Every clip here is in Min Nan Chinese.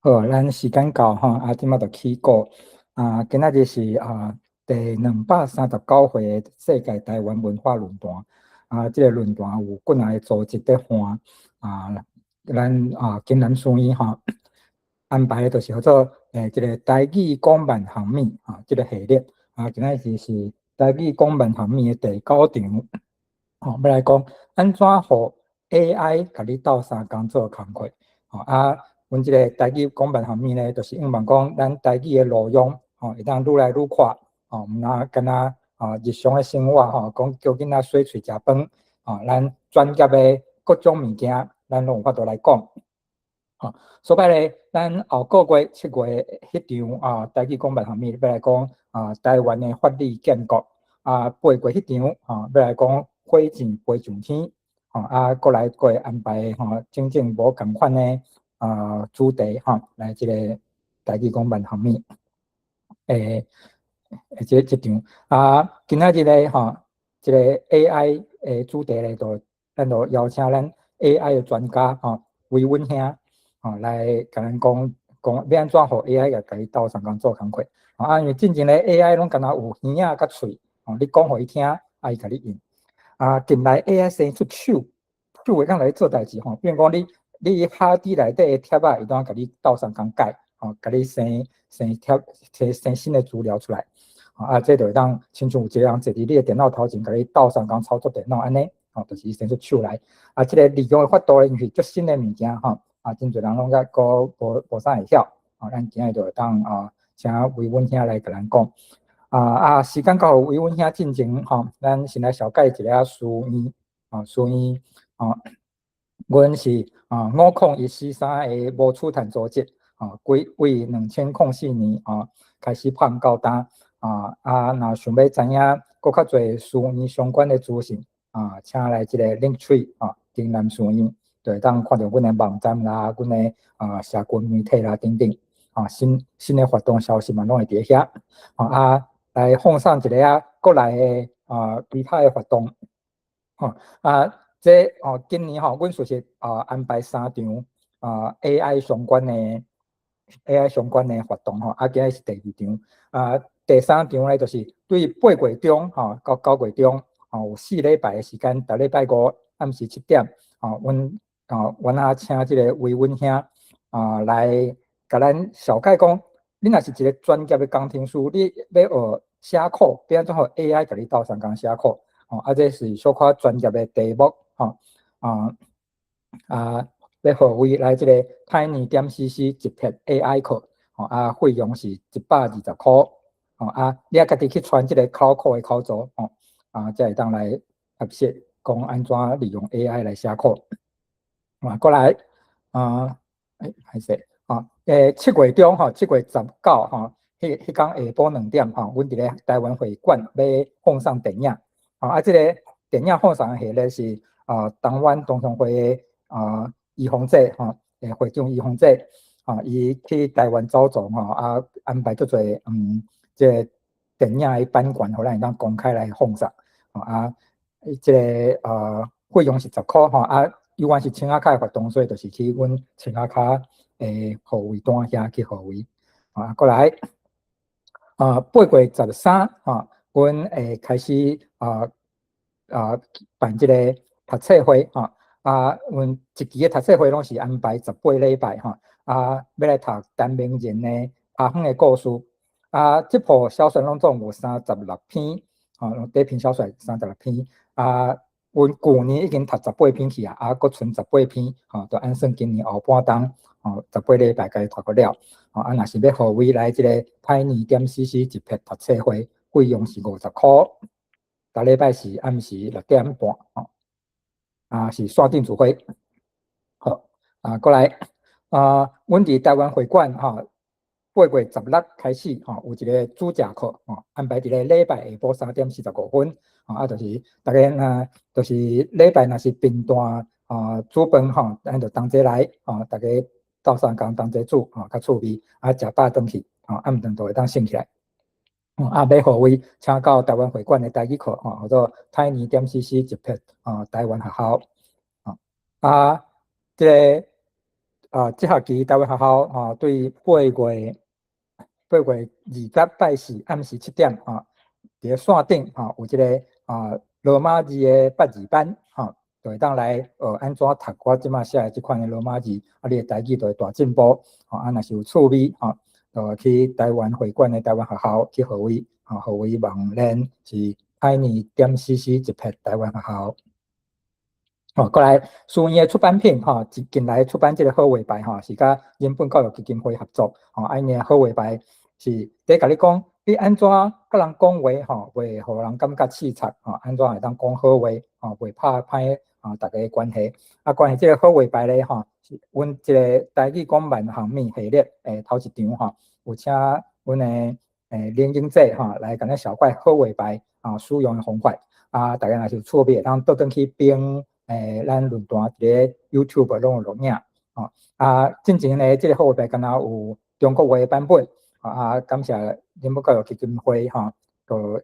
好，咱時間到吼，啊，這馬就起鼓。啊，今仔日是啊第239回世界台灣文化論壇。啊，這個論壇有幾若个組織佇辦。啊，咱啊金南書院吼安排的就是叫做這个台語講萬項物啊，這个系列。啊，今仔日是台語講萬項物的第九場。吼，欲來講按怎予 AI 共你鬥相共做工課。吼啊，阮這个台語講萬項物呢，就是向望講咱台語的路用，吼，會當愈來愈闊，吼，毋若干焦啊日常的生活吼，講叫囡仔洗喙食飯，吼，咱專業的各種物件，咱攏有法度來講。吼，所以咧，咱後個月7月彼場啊，台語講萬項物欲來講啊，台灣的法理建國，啊，8月彼場吼，欲來講火箭飛上天，吼，啊，閣來閣會安排吼，種種無仝款的啊主題吼，來這個台語講萬項物，這場啊，今仔日咧吼，這個 AI 的主題咧，就咱就邀請咱 AI 的專家吼，維穩兄吼來共咱講講欲按怎予 AI 共你鬥相共做工課。啊，因為進前咧 AI 攏干焦有耳仔佮喙，吼，你講予伊聽，啊，伊共你應。啊，近來 AI 生出手，手會當來做代誌吼，比如講你哈底內底的帖仔，伊當共你鬥相共改，吼，共你生生貼生生新的資料出來。啊，這就會當親像有一個人坐佇你的電腦頭前，共你鬥相共操作電腦按呢，吼，就是伊生出手來。啊，這個利用的法度咧，因為足新的物件吼，啊，真濟人攏猶閣無無啥會曉，吼，咱今日就會當啊，請維穩兄來共咱講。啊啊，時間到，維穩兄進前吼，咱先來紹介一下書院，啊，書院，啊，阮是啊501C3的無儲趁組織，啊，規為2004年啊開始辦到今，啊啊，若想欲知影閣較濟書院相關的資訊，啊，請來這個 Linktree 啊，金南書院，就會當看著阮的網站啦，阮的啊社群媒體啦等等，啊新新的活動消息嘛攏會佇遐，啊來放送一下啊國內的啊其他的活動，吼啊這哦今年吼，阮事實啊安排三場啊 AI 相關的活動吼，啊今日是第二場，啊第三場咧就是對8月中吼到9月中吼有4禮拜的時間，逐禮拜五暗時7點，吼阮啊阮啊請這個維穩兄啊來共咱紹介講，你若是一個專業的工程師，你欲學寫 code，欲按怎予 AI 共你鬥相共寫 code，吼啊這是小可專業的題目，吼啊啊欲予位來這個 tiny.cc 一撇 AI 課，吼啊費用是120塊，吼啊你愛家己去傳這個考課的口座，吼啊才會當來學習講按怎利用 AI 來寫 code。啊，過來啊，欸，歹勢，啊，7月中吼，7月19吼，彼彼工下晡2點吼，阮佇咧台灣會館欲放送電影，啊，啊，這個電影放送的系列是啊，台灣同鄉會的啊，余鳳姐吼，會長余鳳姐，啊，伊去台灣走走吼，啊，安排足濟這個電影的版權，予咱會當公開來放送，啊，這個費用是10塊吼，啊，猶原是青仔跤的活動，所以就是去阮青仔跤的號位單遐去號位，啊，過來，啊，8月13吼，阮會開始啊啊辦這個讀冊會，吼，啊，阮一期的讀冊會攏是安排18禮拜，吼，啊，欲來讀陳明仁的《阿遠的故事》，啊，這部小說攏總有36篇，吼，短篇小說三十六篇，啊。阮舊年已經讀十八篇去啊，啊，閣賰十八篇，吼，就按算今年後半冬，吼，十八禮拜共伊讀個了，吼，啊，若是欲號位來這個 tiny.cc 一撇讀冊會，費用是50塊，逐禮拜是暗時6點半，吼，啊，是線頂聚會，好，啊，過來，啊，阮佇台灣會館，吼，8月16開始，吼，有一個煮食課，吼，安排佇咧禮拜下晡3點45分。啊，就是逐家若就是禮拜若是平淡啊，煮飯吼，咱就同齊來，吼，逐家鬥相共同齊煮，吼，較趣味，啊，食飽轉去，吼，暗頓就會當省起來。啊，欲號位，請到台灣會館的台語課，吼，叫做 tiny.cc 一撇啊，台灣學校，啊，這個啊，這學期台灣學校吼，對8月20拜四暗時7點吼，佇咧線頂吼有這个啊羅馬字的八字班吼，就會當來學按怎讀我這馬寫的這款的羅馬字，啊，你的台語就會大進步。吼，啊，若是有趣味吼，就去台灣會館的台灣學校去號位，吼，號位網連是 tiny.cc 一撇台灣學校。吼，過來書院的出版品吼，近來出版這个好話牌吼，是佮人本教育基金會合作，吼，啊，𪜶的好話牌是佇共你講，你按怎佮人講話吼，袂予人感覺刺插吼，按怎會當講好話吼，袂拍歹啊，大家的關係。啊，關係這个好話牌咧吼，是阮這个台語講萬項物系列的頭一場吼，有請阮的林英姐吼來共咱紹介好話牌啊使用的方法。啊，大家若是有趣味，會當倒轉去邊咱論壇佇咧 YouTube 攏有錄影，吼。啊，進前咧，這个好話牌敢若有中國話的版本，啊，感謝人本教育基金會吼，就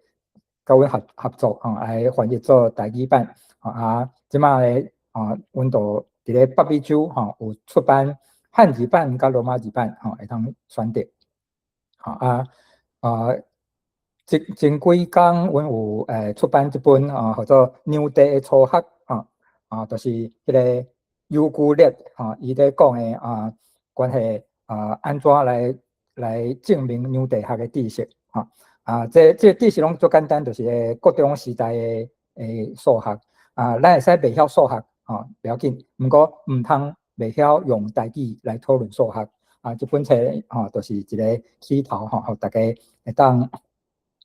佮阮合作吼，來翻譯做台語版，啊，這馬咧啊，阮就佇咧北美洲吼有出版漢字版佮羅馬字版，吼，會當選擇，吼啊啊，前幾工阮有出版一本啊，號做《娘地的初學》吼，啊，就是彼个尤居列吼，伊咧講的啊，關係啊，按怎來證明娘地學的知識，吼啊，這知識攏足簡單，就是個國中時代的數學啊，咱會使袂曉數學，吼，袂要緊，毋過毋通袂曉用台語來討論數學啊。這本冊吼，就是一个起頭吼，予大家會當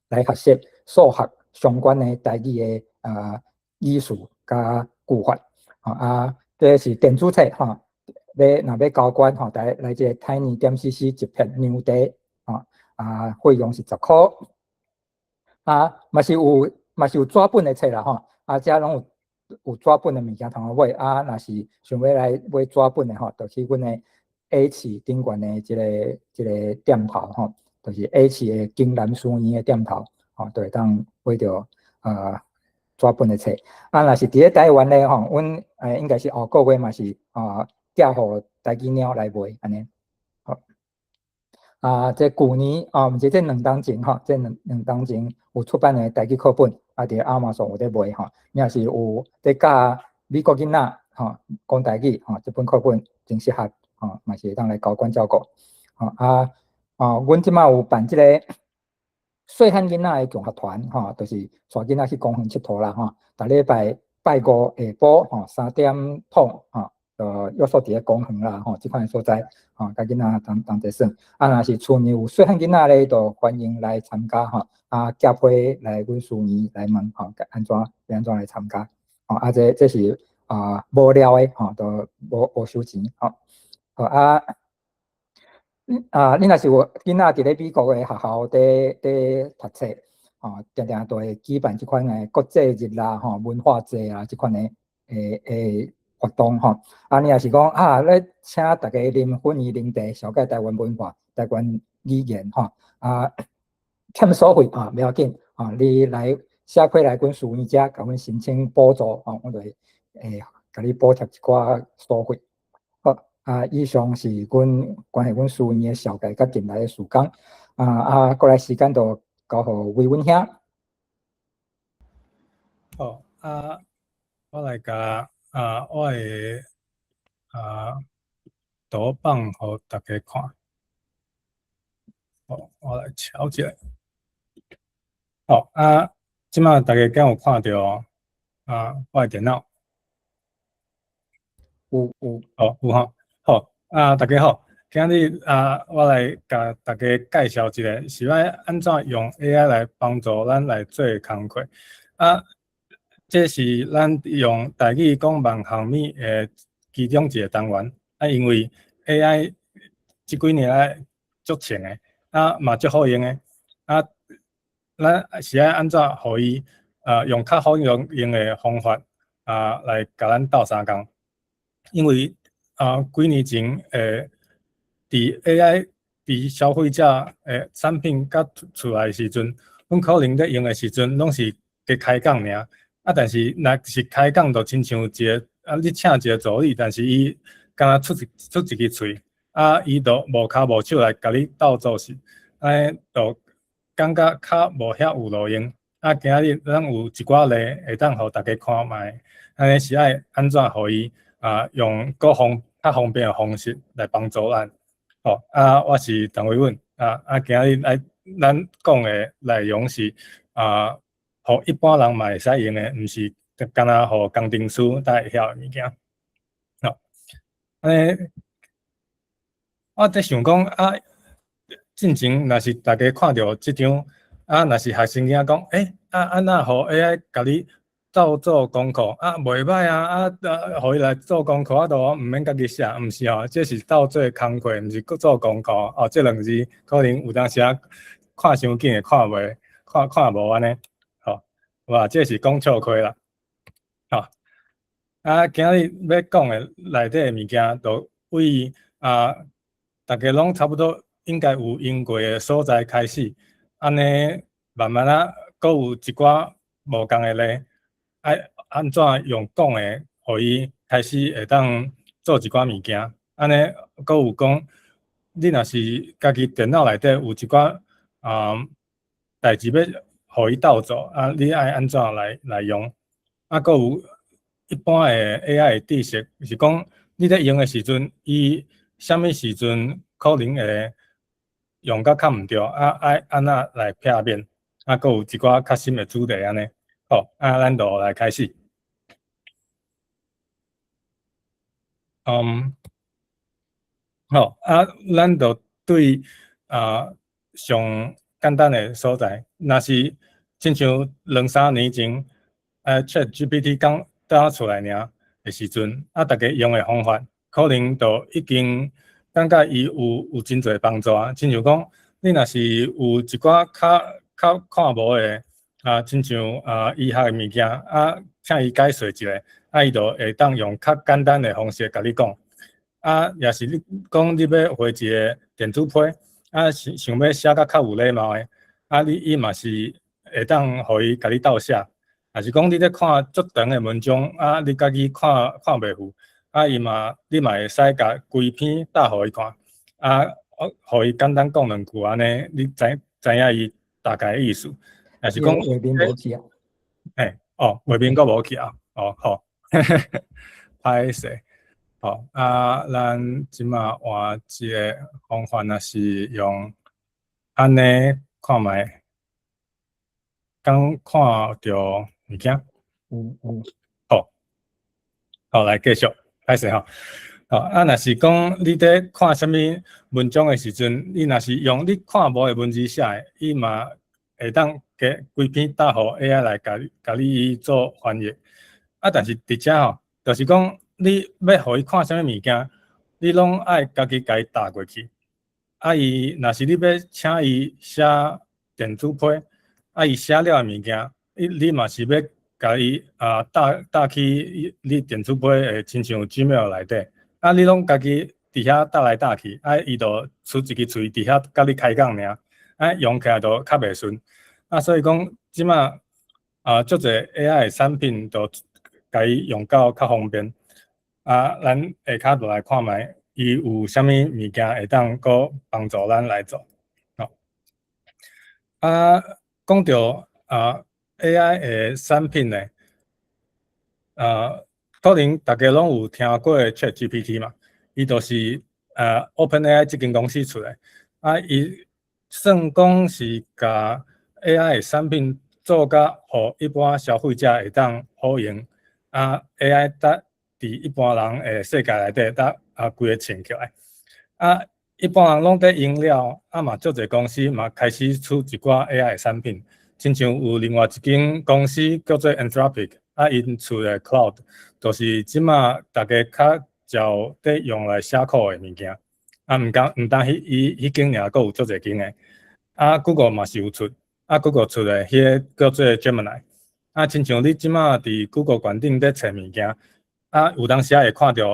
來學習數學相關的台語的啊語詞佮句法，啊，這是電子冊吼，欲若欲交關吼，來這個 tiny.cc 一撇娘地，吼，啊，費用是10箍，啊，嘛是有紙本的冊啦吼，啊，遮攏有紙本的物件通好買，啊，若是想欲來買紙本的吼，就去阮的 A 市頂懸的這个店頭吼，就是 A 市的京南書院的店頭，吼，就會當買著紙本的冊。啊，若是佇咧台灣咧吼，阮應該是後個月嘛是啊，寄予台語貓來賣按呢。好，啊，這舊年啊，毋是這2冬前吼，這兩冬前有出版的台語課本，啊，佇亞馬遜有咧賣吼。你若是有佇教美國囡仔吼講台語吼，這本課本真適合吼，嘛是會當來交關照顧。吼啊啊，阮這馬有辦這個細漢囡仔的共學團吼，就是帶囡仔去公園𨑨迌啦吼。逐禮拜拜五下晡吼3點半吼，約束佇咧公園啦吼，這款所在吼，佮囡仔同齊耍。啊，若是厝內有細漢囡仔咧，就歡迎來參加吼。啊，寄批來阮書院來問吼，按怎來參加？吼啊，這是啊無料的吼，都無收錢吼。好啊。啊，你若是有囡仔佇咧美國的學校佇讀冊，吼，定定都會舉辦這款的國際日啦、吼文化節啊，這款的活動吼。啊，你若是講啊，咧請大家啉薰衣奶茶，紹介台灣文化、台灣語言吼，啊，欠所費啊，袂要緊啊，你來寫批來阮書院遮，共阮申請補助吼，阮就會共你補貼一寡所費。好，啊，以上是阮關係阮書院的紹介佮近來的事工。啊啊，過來時間就交予維穩兄。好，啊，我來共啊，我的圖放予大家看。好，我來調一下。好，啊，這馬大家敢有看著啊？我的電腦？有有。哦，有吼。好，啊，大家好，今日啊，我來共大家介紹一下，是欲按怎用 AI 來幫助咱來做工課。啊，這是咱用台語講萬項物的其中一個單元。啊，因為 AI 這幾年來足衝的，啊嘛足好用的，啊，咱是愛按怎予伊用較好用的方法啊來共咱鬥相共？因為啊，幾年前，佇 AI 佇消費者的產品佮出來的時陣，阮可能咧用的時陣，攏是加開講爾。啊，但是若是開講，就親像一個啊，你請一個助理，但是伊敢若出一支喙，啊，伊就無跤無手來共你鬥做事，按呢就感覺較無遐有路用。啊，今仔日咱有一寡例會當予大家看覓，按呢是愛按怎予伊啊用閣較方便的方式來幫助咱。吼，啊，我是陳維穩，啊，今仔日來咱講的內容是啊，予一般人嘛會使用的，毋是干焦予工程師才會曉的物件。吼，按呢，我佇想講啊，進前若是大家看著這張，啊，若是學生囡仔講，欸，啊，按怎予 AI 共你鬥做功課？啊，袂䆀啊，啊，予伊來做功課，啊，都毋免家己寫，毋是吼，這是鬥做工課，毋是做功課。哦，這兩字可能有當時仔看傷緊會看袂，看看無按呢。吼，哇，這是講笑話啦。吼，啊，今仔日欲講的內底的物件，就對啊，大家攏差不多應該有用過的所在開始，按呢慢慢仔，閣有一寡無仝的例，愛按怎用講的，予伊開始會當做一寡物件。按呢，閣有講，你若是家己電腦內底有一寡啊代誌欲予伊鬥做，啊，你愛按怎來用？啊，閣有一般的 AI 的知識，是講你咧用的時陣，伊啥物時陣可能會用甲較毋對，啊，愛按怎來避免？啊，閣有一寡較深的主題按呢。好，啊，咱就來開始。好，啊，咱就對啊上簡單的所在，若是親像兩三年前，ChatGPT 剛剛出來爾的時陣，啊，大家用的方法可能就已經感覺伊有真濟幫助啊。親像講，你若是有一寡較看無的啊，親像啊醫學的物件啊，請伊解說一下，啊，伊就會當用較簡單的方式共你講。啊，也是你講你欲畫一個電子批，啊，想想欲寫甲較有禮貌的，啊，你伊嘛是會當予伊共你鬥寫。若是講你咧看足長的文章，啊，你家己看看袂赴，啊，伊嘛你嘛會使共規篇打予伊看，啊，予伊簡單講兩句按呢，你知知影伊大概意思。若是講畫面無去啊？嘿，哦，畫面閣無去啊？哦，好，歹勢。好，啊，咱這馬換一個方法，若是用按呢看覓，敢看著物件？有有。好，好，來繼續，歹勢吼。好，啊，若是講你佇看啥物文章的時陣，你若是用你看無的文字寫的，伊嘛會當共規篇打予 AI 來共你做翻譯。啊，但是佇遮吼，就是講你欲予伊看啥物物件，你攏愛家己共伊打過去。啊，伊若是你欲請伊寫電子批，啊，伊寫了的物件，你嘛是欲共伊啊打打去你電子批的親像 Gmail 內底。啊，你攏家己佇遐打來打去，啊，伊就出一支喙佇遐共你開講爾，啊，用起來就較袂順。啊，所以講這馬啊，足濟 AI 的產品都共伊用到較方便。啊，咱下跤就來看覓，伊有啥物物件會當閣幫助咱來做。吼，啊，講著啊 AI 的產品呢，啊，可能大家攏有聽過 ChatGPT 嘛，伊就是OpenAI 這間公司出的，啊，伊算講是共 AI 的產品做甲予一般消費者會當好用，啊，AI 搭佇一般人的世界內底搭啊規个穿起來，啊，一般人攏佇用了，啊嘛足濟公司嘛開始出一寡 AI 的產品，親像有另外一間公司叫做 Anthropic，啊，𪜶出的 Claude，就是這馬大家較常佇用來寫 code 的物件，啊，毋敢毋單彼伊彼間爾，閣有足濟間的，啊，Google 嘛是有出，啊，Google 出的彼个叫做 Gemini，啊，親像你這馬佇 Google 懸頂佇揣物件，啊，有當時仔會看著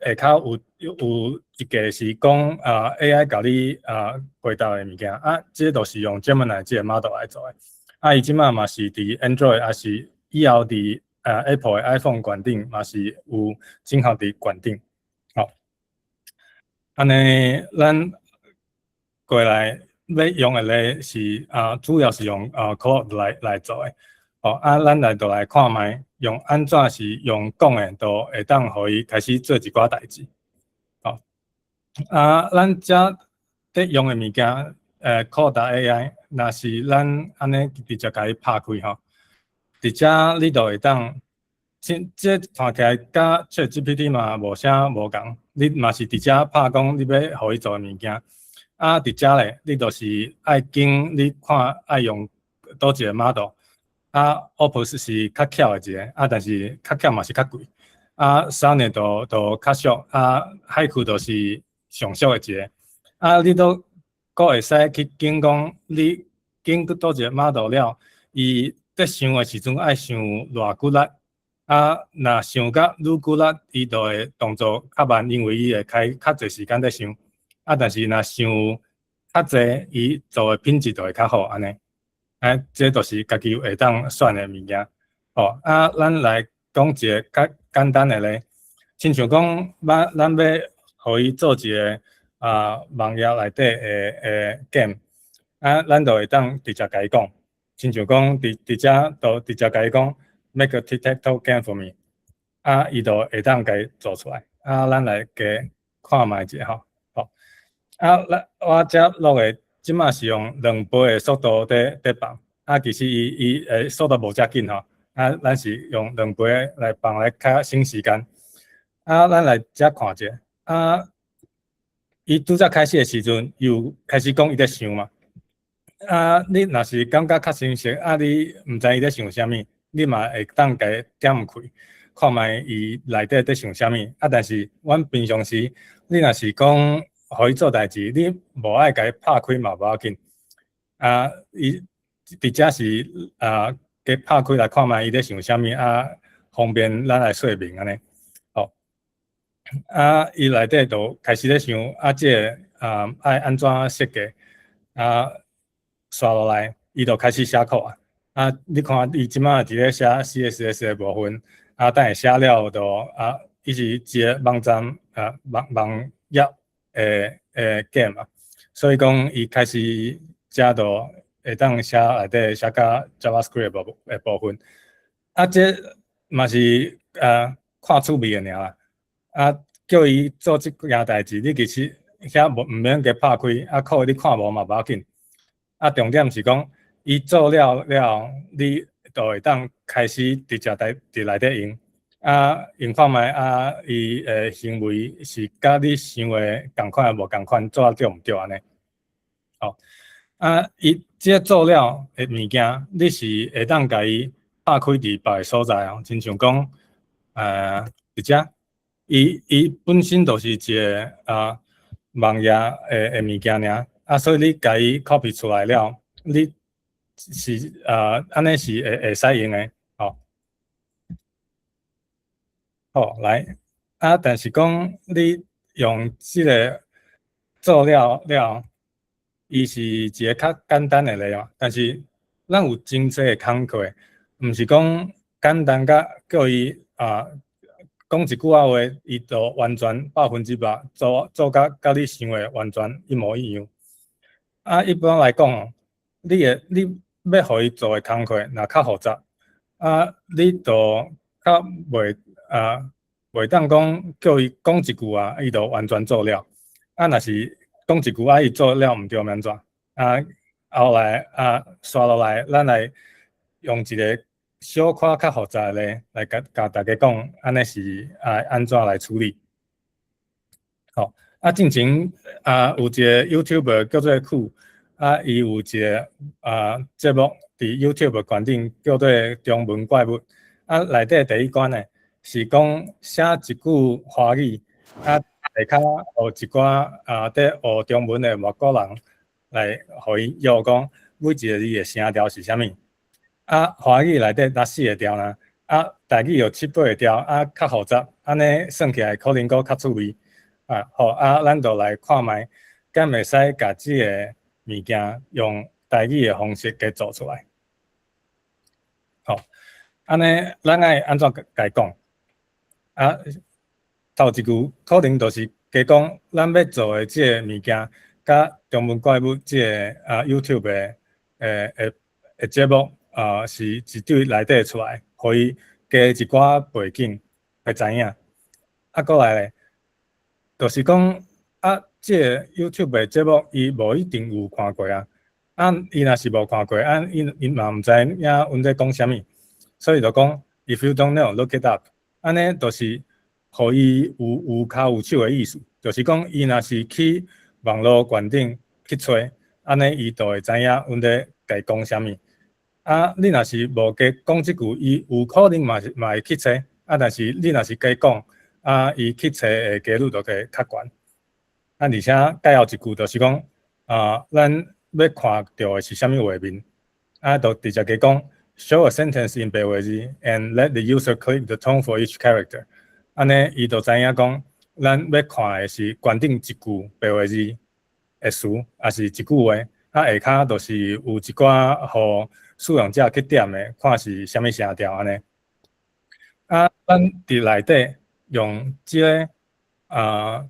下跤有一個是講啊 AI 共你啊回答的物件，啊，這個就是用 Gemini 這個 model 來做的，啊，伊這馬嘛是佇 Android 抑是以後佇Apple 的 iPhone 懸頂嘛是有整合佇懸頂，好。按呢，咱過來欲用的咧是啊，主要是用啊 Claude 來做的。哦，啊，咱來就來看覓，用按怎是用講的，就會當予伊開始做一寡代誌。哦，啊，咱遮佇用的物件，Claude AI，若是咱按呢直接共伊拍開吼，佇遮你就會當，這看起來佮 ChatGPT 嘛無啥無仝，你嘛是佇遮拍講你欲予伊做的物件，啊，佇遮咧，你就是愛揀你看愛用佗一个 model，啊，Opus 是較巧的一个，啊，但是較巧嘛是較貴，啊，Sonnet 就較俗，啊，Haiku 就是上俗的一个，啊，你都閣會使去揀講，你揀佗一个 model 了，伊佇想的時陣愛想偌骨力，啊，若想甲愈骨力，伊就會動作較慢，因為伊會開較濟時間佇想。啊，但是若想較濟，伊做的品質就會較好按呢。啊，這就是家己會當選的物件。哦，啊，咱來講一个較簡單的咧，親像講，咱欲予伊做一个啊網頁內底的 game，啊，咱就會當直接共伊講，親像講佇遮就直接共伊講，make a tic-tac-toe game for me，啊，伊就會當共伊做出來。啊，咱來加看覓一下吼。好，啊，咱我遮錄的這馬是用2倍的速度佇放，啊，其實伊的速度無遮緊吼，啊，咱是用兩倍來放來較省時間。啊，咱來遮看者，啊，伊拄才開始的時陣，又開始講伊咧想嘛。啊，你若是感覺較生澀，啊，你毋知伊咧想啥物，你嘛會當共伊點開，看覓伊內底佇想啥物。啊，但是阮平常時，你若是講予伊做代誌，你無愛共伊拍開嘛無要緊。啊，伊佇遮是啊，共拍開來看覓伊咧想啥物，啊，方便咱來說明按呢。好，啊，伊內底就開始咧想，啊，這个啊愛按怎設計，啊，紲落來，伊就開始寫 code 啊。啊，你看伊這馬佇咧寫 CSS 的部分，啊，等下寫了就啊，伊是一个網站啊，網頁的 game 嘛，所以講伊開始遮就會當寫內底寫甲 JavaScript 的部分。啊，這嘛是啊看趣味的爾啦。啊，叫伊做這件代誌，你其實遐無毋免共拍開，啊，code 你看無嘛無要緊。啊，重點是講，伊做了了，你就會當開始直接佇內底用。啊，用看覓啊，伊的行為是佮你想的仝款無仝款，做啊對毋對按呢？哦，啊，伊這做了的物件，你是會當共伊拍開佇別个所在哦，親像講，佇遮，伊本身就是一个啊網頁的物件爾，啊，所以你共伊 copy 出來了，你是啊，按呢是會使用的，吼。好，來，啊，但是講你用這个做了了，伊是一个較簡單的例嘛，但是咱有真濟的工課，毋是講簡單甲叫伊啊講一句仔話，伊就完全100%做佮你想的完全一模一樣。啊，一般來講，你欲予伊做的工課若較複雜，啊，你就較袂當講叫伊講一句啊，伊就完全做了。啊，若是講一句啊，伊做了毋對，欲按怎？啊，後來啊，紲落來，咱來用一个小可較複雜的來共大家講，按呢是啊按怎來處理。好，啊，進前啊有一个 YouTuber 叫做酷，啊，伊有一个啊節目佇 YouTube 懸頂叫做中文怪物。啊，內底第一關呢是講寫一句華語，啊，下跤予一寡啊佇學中文的外國人來予伊約講每一個字的聲調是啥物。啊，華語內底六四個調啦，啊，台語有七八個調，啊，較複雜，按呢算起來可能閣較趣味。啊，好，啊，咱就來看覓，敢會使共這个物件用台語的方式共做出來。好，按呢，咱愛按怎共伊講？啊，頭一句可能就是加講咱欲做的這个物件，佮中文怪物這个YouTube 的節目啊，是一對內底出來，予伊加一寡背景會知影。啊，閣來咧，就是講啊，這个 YouTube 的節目伊無一定有看過啊。啊，伊若是無看過，啊，伊嘛毋知影阮咧講啥物，所以就講，If you don't know, look it up。按呢，就是予伊有跤有手的意思，就是講伊若是去網路懸頂去揣，按呢伊就會知影阮咧共伊講啥物。啊，你若是無加講這句，伊有可能嘛是嘛會去揣，啊，但是你若是加講，啊，伊去揣的幾率就會較懸。啊，而且最後一句就是講，啊，咱欲看著的是啥物畫面，啊，就直接加講，show a sentence in 白話字，and let the user click the tone for each character。按呢，伊就知影講，咱欲看的是懸頂一句白話字的詞，抑是一句話，啊，下跤就是有一寡予使用者去點的，看是啥物聲調按呢。啊，咱佇內底用這个啊，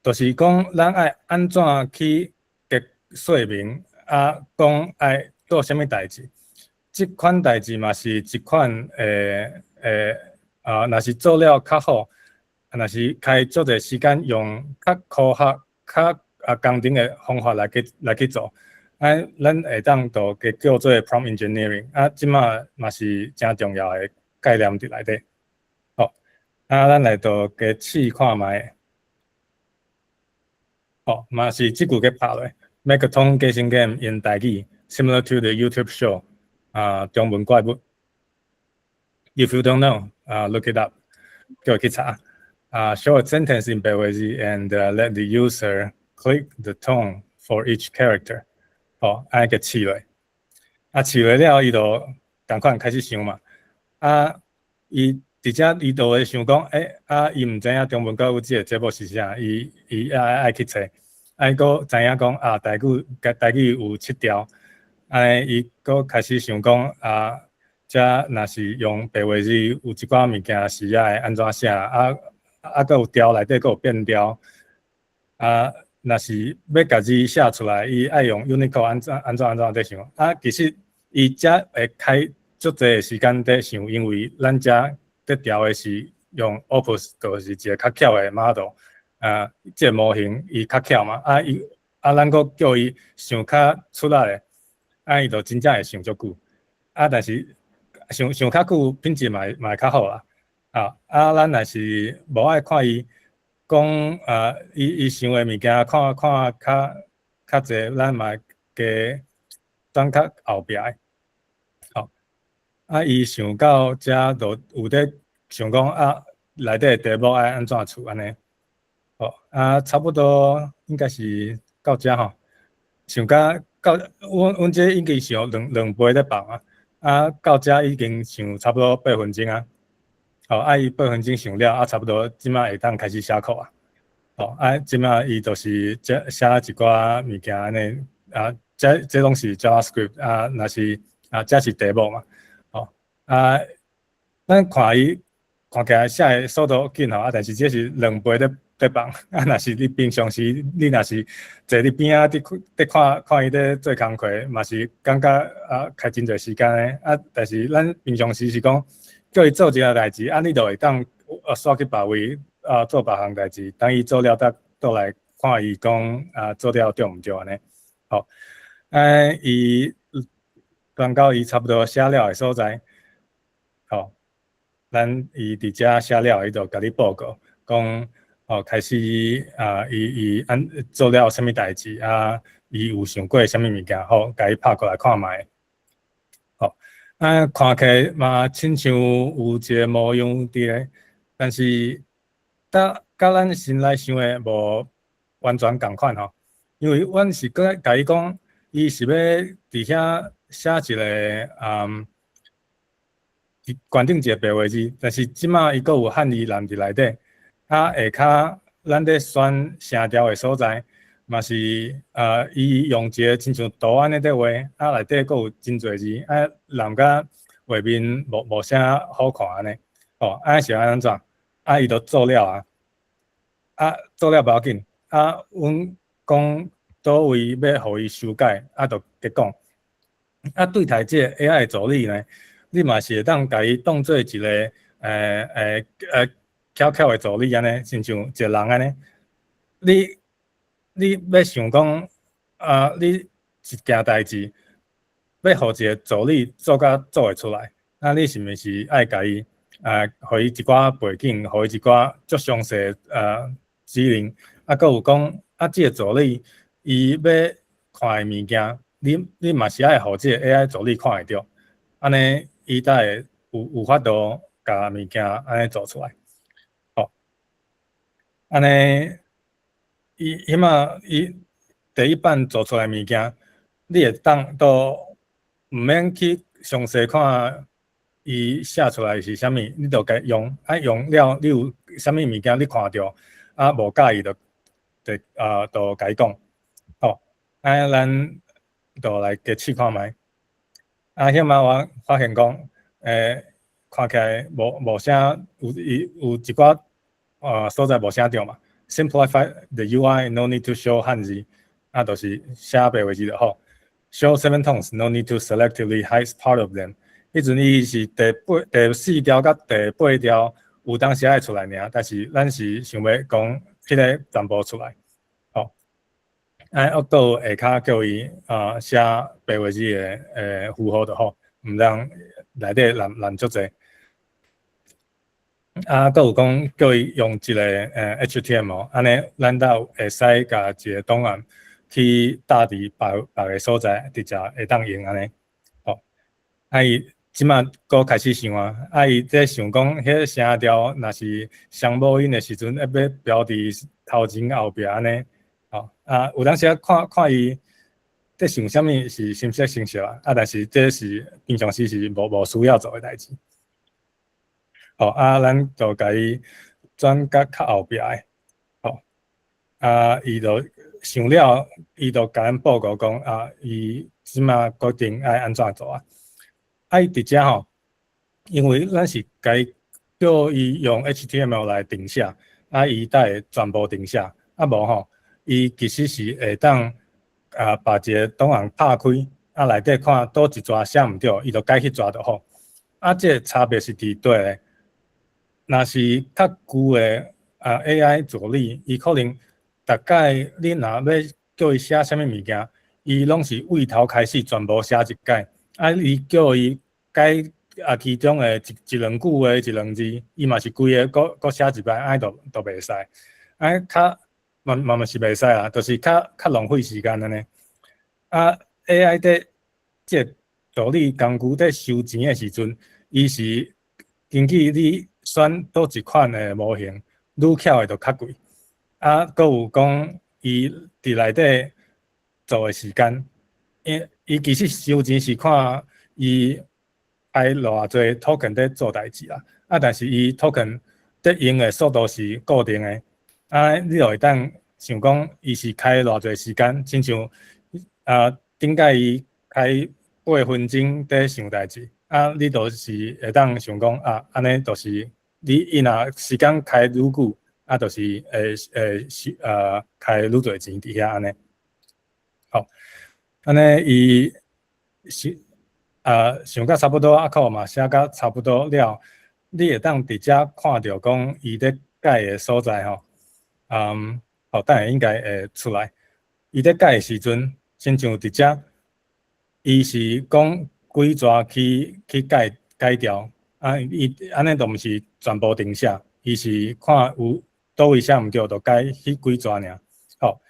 就是講咱愛按怎去給說明啊，講愛做啥物代誌，這款代誌嘛是一款若是做了較好，若是開足濟時間用較科學、較工程的方法來去做，啊，咱會當就給叫做 prompt engineering，啊，這馬嘛是誠重要的概念佇內底。好，啊，咱來就加試看覓。好，嘛是這句給拍落，Make a tone guessing game in 台語，similar to the YouTube show，啊，中文怪物。If you don't know，啊，look it up，叫伊去查。啊，show a sentence in 白話字，and let the user click the tone for each character。好，按呢共試落。啊，試落了，伊就仝款開始想嘛。啊，伊佇遮伊就會想講，欸，啊，伊毋知影中文怪物這个節目是啥，伊愛去揣，啊，伊閣知影講啊，台語有七調，按呢伊閣開始想講啊，遮若是用白話字有一寡物件是愛按怎寫，啊，閣有調內底閣有變調，啊，若是欲共字寫出來，伊愛用 Unicode 按怎按怎按怎佇想，啊，其實伊遮會開足濟時間佇想，因為咱遮佇調的是用 Opus，就是一个較巧的 model，啊，這個模型伊較巧嘛，啊伊啊，咱閣叫伊想較出力的，啊，伊就真正會想足久，啊，但是想想較久，品質嘛會較好啦，啊，咱若是無愛看伊講啊，伊想的物件看看較濟，咱嘛加轉較後壁的，好，啊，伊想到遮就有咧想講啊，內底題目愛按怎出按呢？好，啊，差不多應該是到遮吼，想甲到阮這已經想兩倍咧放啊，啊，到遮已經想差不多8分鐘啊，好，啊，伊八分鐘想了，啊，差不多這馬會當開始寫 code 啊，好，啊，這馬伊就是寫一寡物件按呢，啊，這攏是 JavaScript 啊，若是啊，這是題目嘛，好，啊，咱看伊看起來寫的速度緊吼，啊，但是這是兩倍咧放，啊，若是你平常時，你若是坐佇邊仔佇佇看看伊咧做工課，嘛是感覺啊開真濟時間的，啊，但是咱平常時是講叫伊做一項代誌，啊，你就會當煞去別位啊做別項代誌，等伊做了才倒來看伊講啊做了對毋對按呢？好，啊，伊講到伊差不多寫了的所在，好，咱伊佇遮寫了，伊就共你報告講。哦，開始啊，伊按做了啥物代誌啊？伊有想過啥物物件？好，共伊拍過來看覓。好，啊，看起來嘛，親像有一個模樣佇咧，但是，佮咱心內想的無完全仝款吼。因為阮是閣共伊講，伊是欲佇遐寫一個懸頂一個白話字，但是這馬伊閣有漢字欄佇內底。啊，下跤咱咧選聲調的所在，嘛是伊用一個親像圖案咧佇畫，啊內底閣有真濟字，啊欄甲畫面無啥好看按呢，哦，啊是按怎？啊伊就做了啊，啊，做了無要緊，啊，阮講佗位欲予伊修改，啊，就加講。啊，對待這個 AI 助理呢，你嘛是會當共伊當做一個巧巧的助理按呢，親像一個人按呢。你欲想講啊，你一件代誌欲予一個助理做甲做會出來，啊，你是毋是愛共伊啊，予伊一寡背景，予伊一寡足詳細指令，啊，閣有講啊，這個助理伊欲看的物件，你嘛是愛予這個 AI 助理看會著，按呢伊才會有法度共物件按呢做出來。吼，按呢，伊彼馬伊第一版做出來物件，你會當都毋免去詳細看伊寫出來是啥物，你就共用，啊用了，你有啥物物件你看著，啊無佮意就共伊講，吼，啊咱就來加試看覓。啊，彼馬我發現講，看起來無啥有伊有一寡所在無寫著嘛。Simplify the UI, no need to show 漢字，啊，就是寫白話字就好。Show seven tones, no need to selectively hide part of them。彼陣伊是第八、第四調佮第八調有當時愛出來爾，但是咱是想欲講彼个全部出來。吼，啊，閣下跤叫伊寫白話字的符號就好，毋通內底難足濟。啊，閣有講叫伊用一个HTML，按呢咱才會使共一个檔案去搭佇別別个所在，直接會當用按呢。吼，啊伊這馬閣開始想啊，啊伊咧想講，彼个聲調若是雙母音的時陣，欲標佇頭前後壁按呢。吼，啊有當時啊看看伊咧想啥物是心色生熟啊，啊但是這是平常時是無需要做的代誌。吼，啊，咱就共伊轉甲較後壁的，吼，啊，伊就想了，伊就共咱報告講，啊，伊這馬決定愛按怎做啊？啊，伊佇遮吼，因為咱是共伊叫伊用 HTML 來謄寫，啊，伊才會全部謄寫，啊無吼，伊其實是會當把一个檔案拍開，啊，內底看佗一逝寫毋對，伊就改彼逝就好。啊，這个差別是佇佗咧？若是較舊的AI 助理，伊可能逐擺你若欲叫伊寫啥物物件，伊攏是對頭開始全部寫一擺。啊，伊叫伊改其中的一兩句話、一兩字，伊嘛是規个閣寫一擺，按呢就袂使。啊，較嘛是袂使啊，就是較浪費時間按呢。啊，AI 佇這个助理工具佇收錢的時陣，伊是根據你選佗一款的模型，愈巧的就較貴。啊，閣有講伊佇內底做的時間，伊其實收錢是看伊開偌濟 token 佇做代誌啦。啊，但是伊 token 佇用的速度是固定的。啊，你就會當想講，伊是開偌濟時間，親像頂擺伊開8分鐘佇想代誌，啊，你就是會當想講啊，按呢就是你伊若時間開愈久，啊，就是會是開愈濟錢佇遐按呢。好，按呢伊是想甲差不多，啊，靠嘛寫甲差不多了，你會當佇遮看著講伊咧改的所在吼，好，等下應該會出來。伊咧改的時陣，親像佇遮，伊是講幾逝去改改掉，啊，伊按呢都毋是全部謄寫，伊是看有佗位寫毋對，就改彼幾逝爾。好，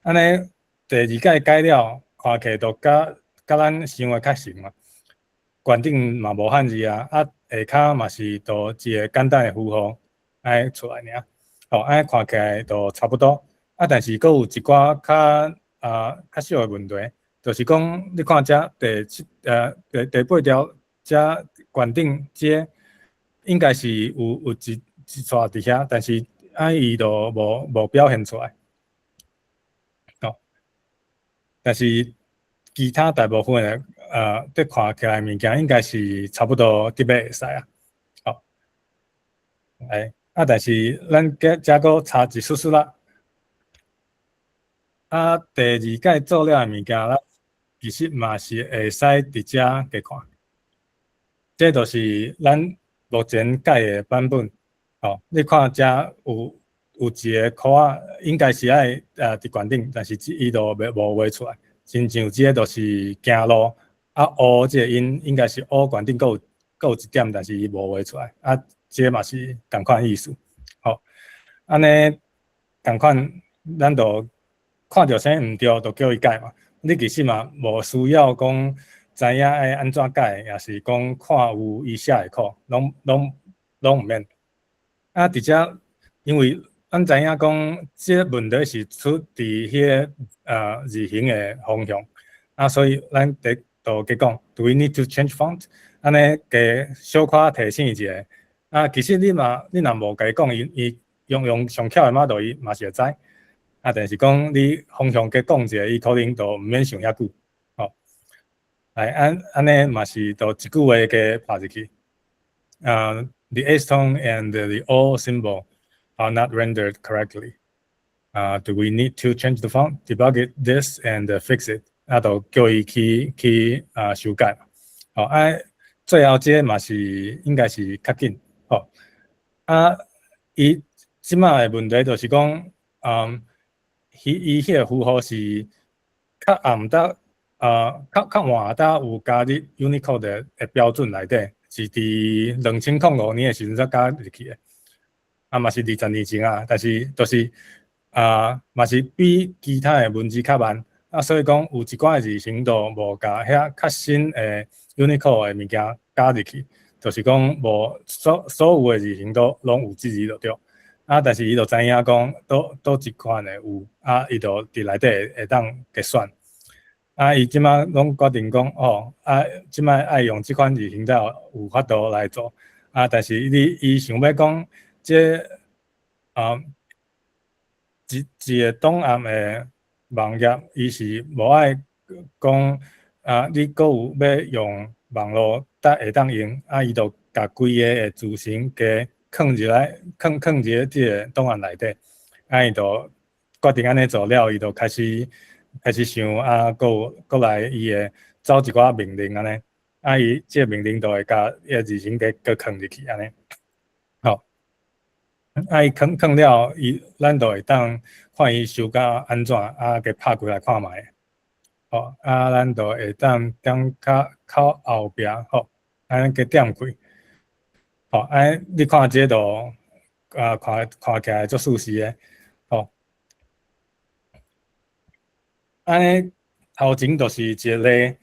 按呢第二擺改了，看起來就佮咱想的較像嘛。懸頂嘛無漢字啊，啊下跤嘛是都一个簡單的符號按呢出來爾。吼，按呢看起來都差不多。啊，但是閣有一寡較小的問題，就是講你看遮第七第八條遮懸頂這應該是有一逝佇遐，但是啊伊都無表現出來。吼，但是其他大部分的佇看起來物件應該是差不多得欲會使啊。好，來，啊，但是咱加遮閣差一絲絲啦。啊，第二擺做了的物件，咱其實嘛是會使佇遮加看。這就是咱目前改的版本。吼，你看遮有一个箍仔，應該是愛佇懸頂，但是伊都袂無畫出來。親像這個就是行路，啊 O 這個音應該是 O 懸頂閣有一點，但是伊無畫出來。啊，這嘛是仝款意思。吼，按呢仝款，咱就看著啥毋對，就叫伊改嘛。你其實嘛無需要講知影愛按怎改，抑是講看有伊寫的 code，攏毋免。啊，佇遮因為咱知影講，這個問題是出佇彼個字形的方向，啊，所以咱佇就加講，Do we need to change font？按呢加小可提醒一下。啊，其實你嘛，你若無共伊講，伊用上巧的 model，伊嘛是會知。啊，但是講你方向加講一下，伊可能就毋免想遐久。吼，來按呢嘛是就一句話加拍入去。The S tone and the O symbol are not rendered correctly. Do we need to change the font? Debug it this and fix it. 啊，就叫伊去修改。吼，啊，最後這個嘛是應該是較緊。吼，啊，伊這擺的問題就是講，伊彼個符號是較暗得，較晚得有加入 Unicode 的標準內底，是佇2005年的時陣才加入去的。啊，嘛是20年前啊，但是就是啊，嘛是比其他的文字較慢，啊，所以講有一寡字型都無共遐較新的 Unicode 的物件加入去，就是講無所有的字型都攏有支持就對。啊，但是伊就知影講，佗一款的有，啊，伊就佇內底會當加選。啊，伊這擺攏決定講，哦，啊，這擺愛用這款字型才有法度來做。啊，但是伊想欲講，這一個檔案的網頁，伊是無愛講，啊，你閣有欲用網路才會當用，啊，伊就共規个的字型加囥入來，囥佇咧這个檔案內底，啊，伊就決定按呢做了，伊就開始想啊，閣有閣來伊會走一寡命令按呢，啊，伊這個命令就會共伊个字型加閣囥入去按呢，吼，啊，伊囥了，伊咱就會當看伊修甲按怎，啊，共拍開來看覓，吼，啊，咱就會當點較靠後壁，吼，按呢共點開，吼，按呢你看這就啊，看起來足舒適的，吼。按呢頭前就是一個例，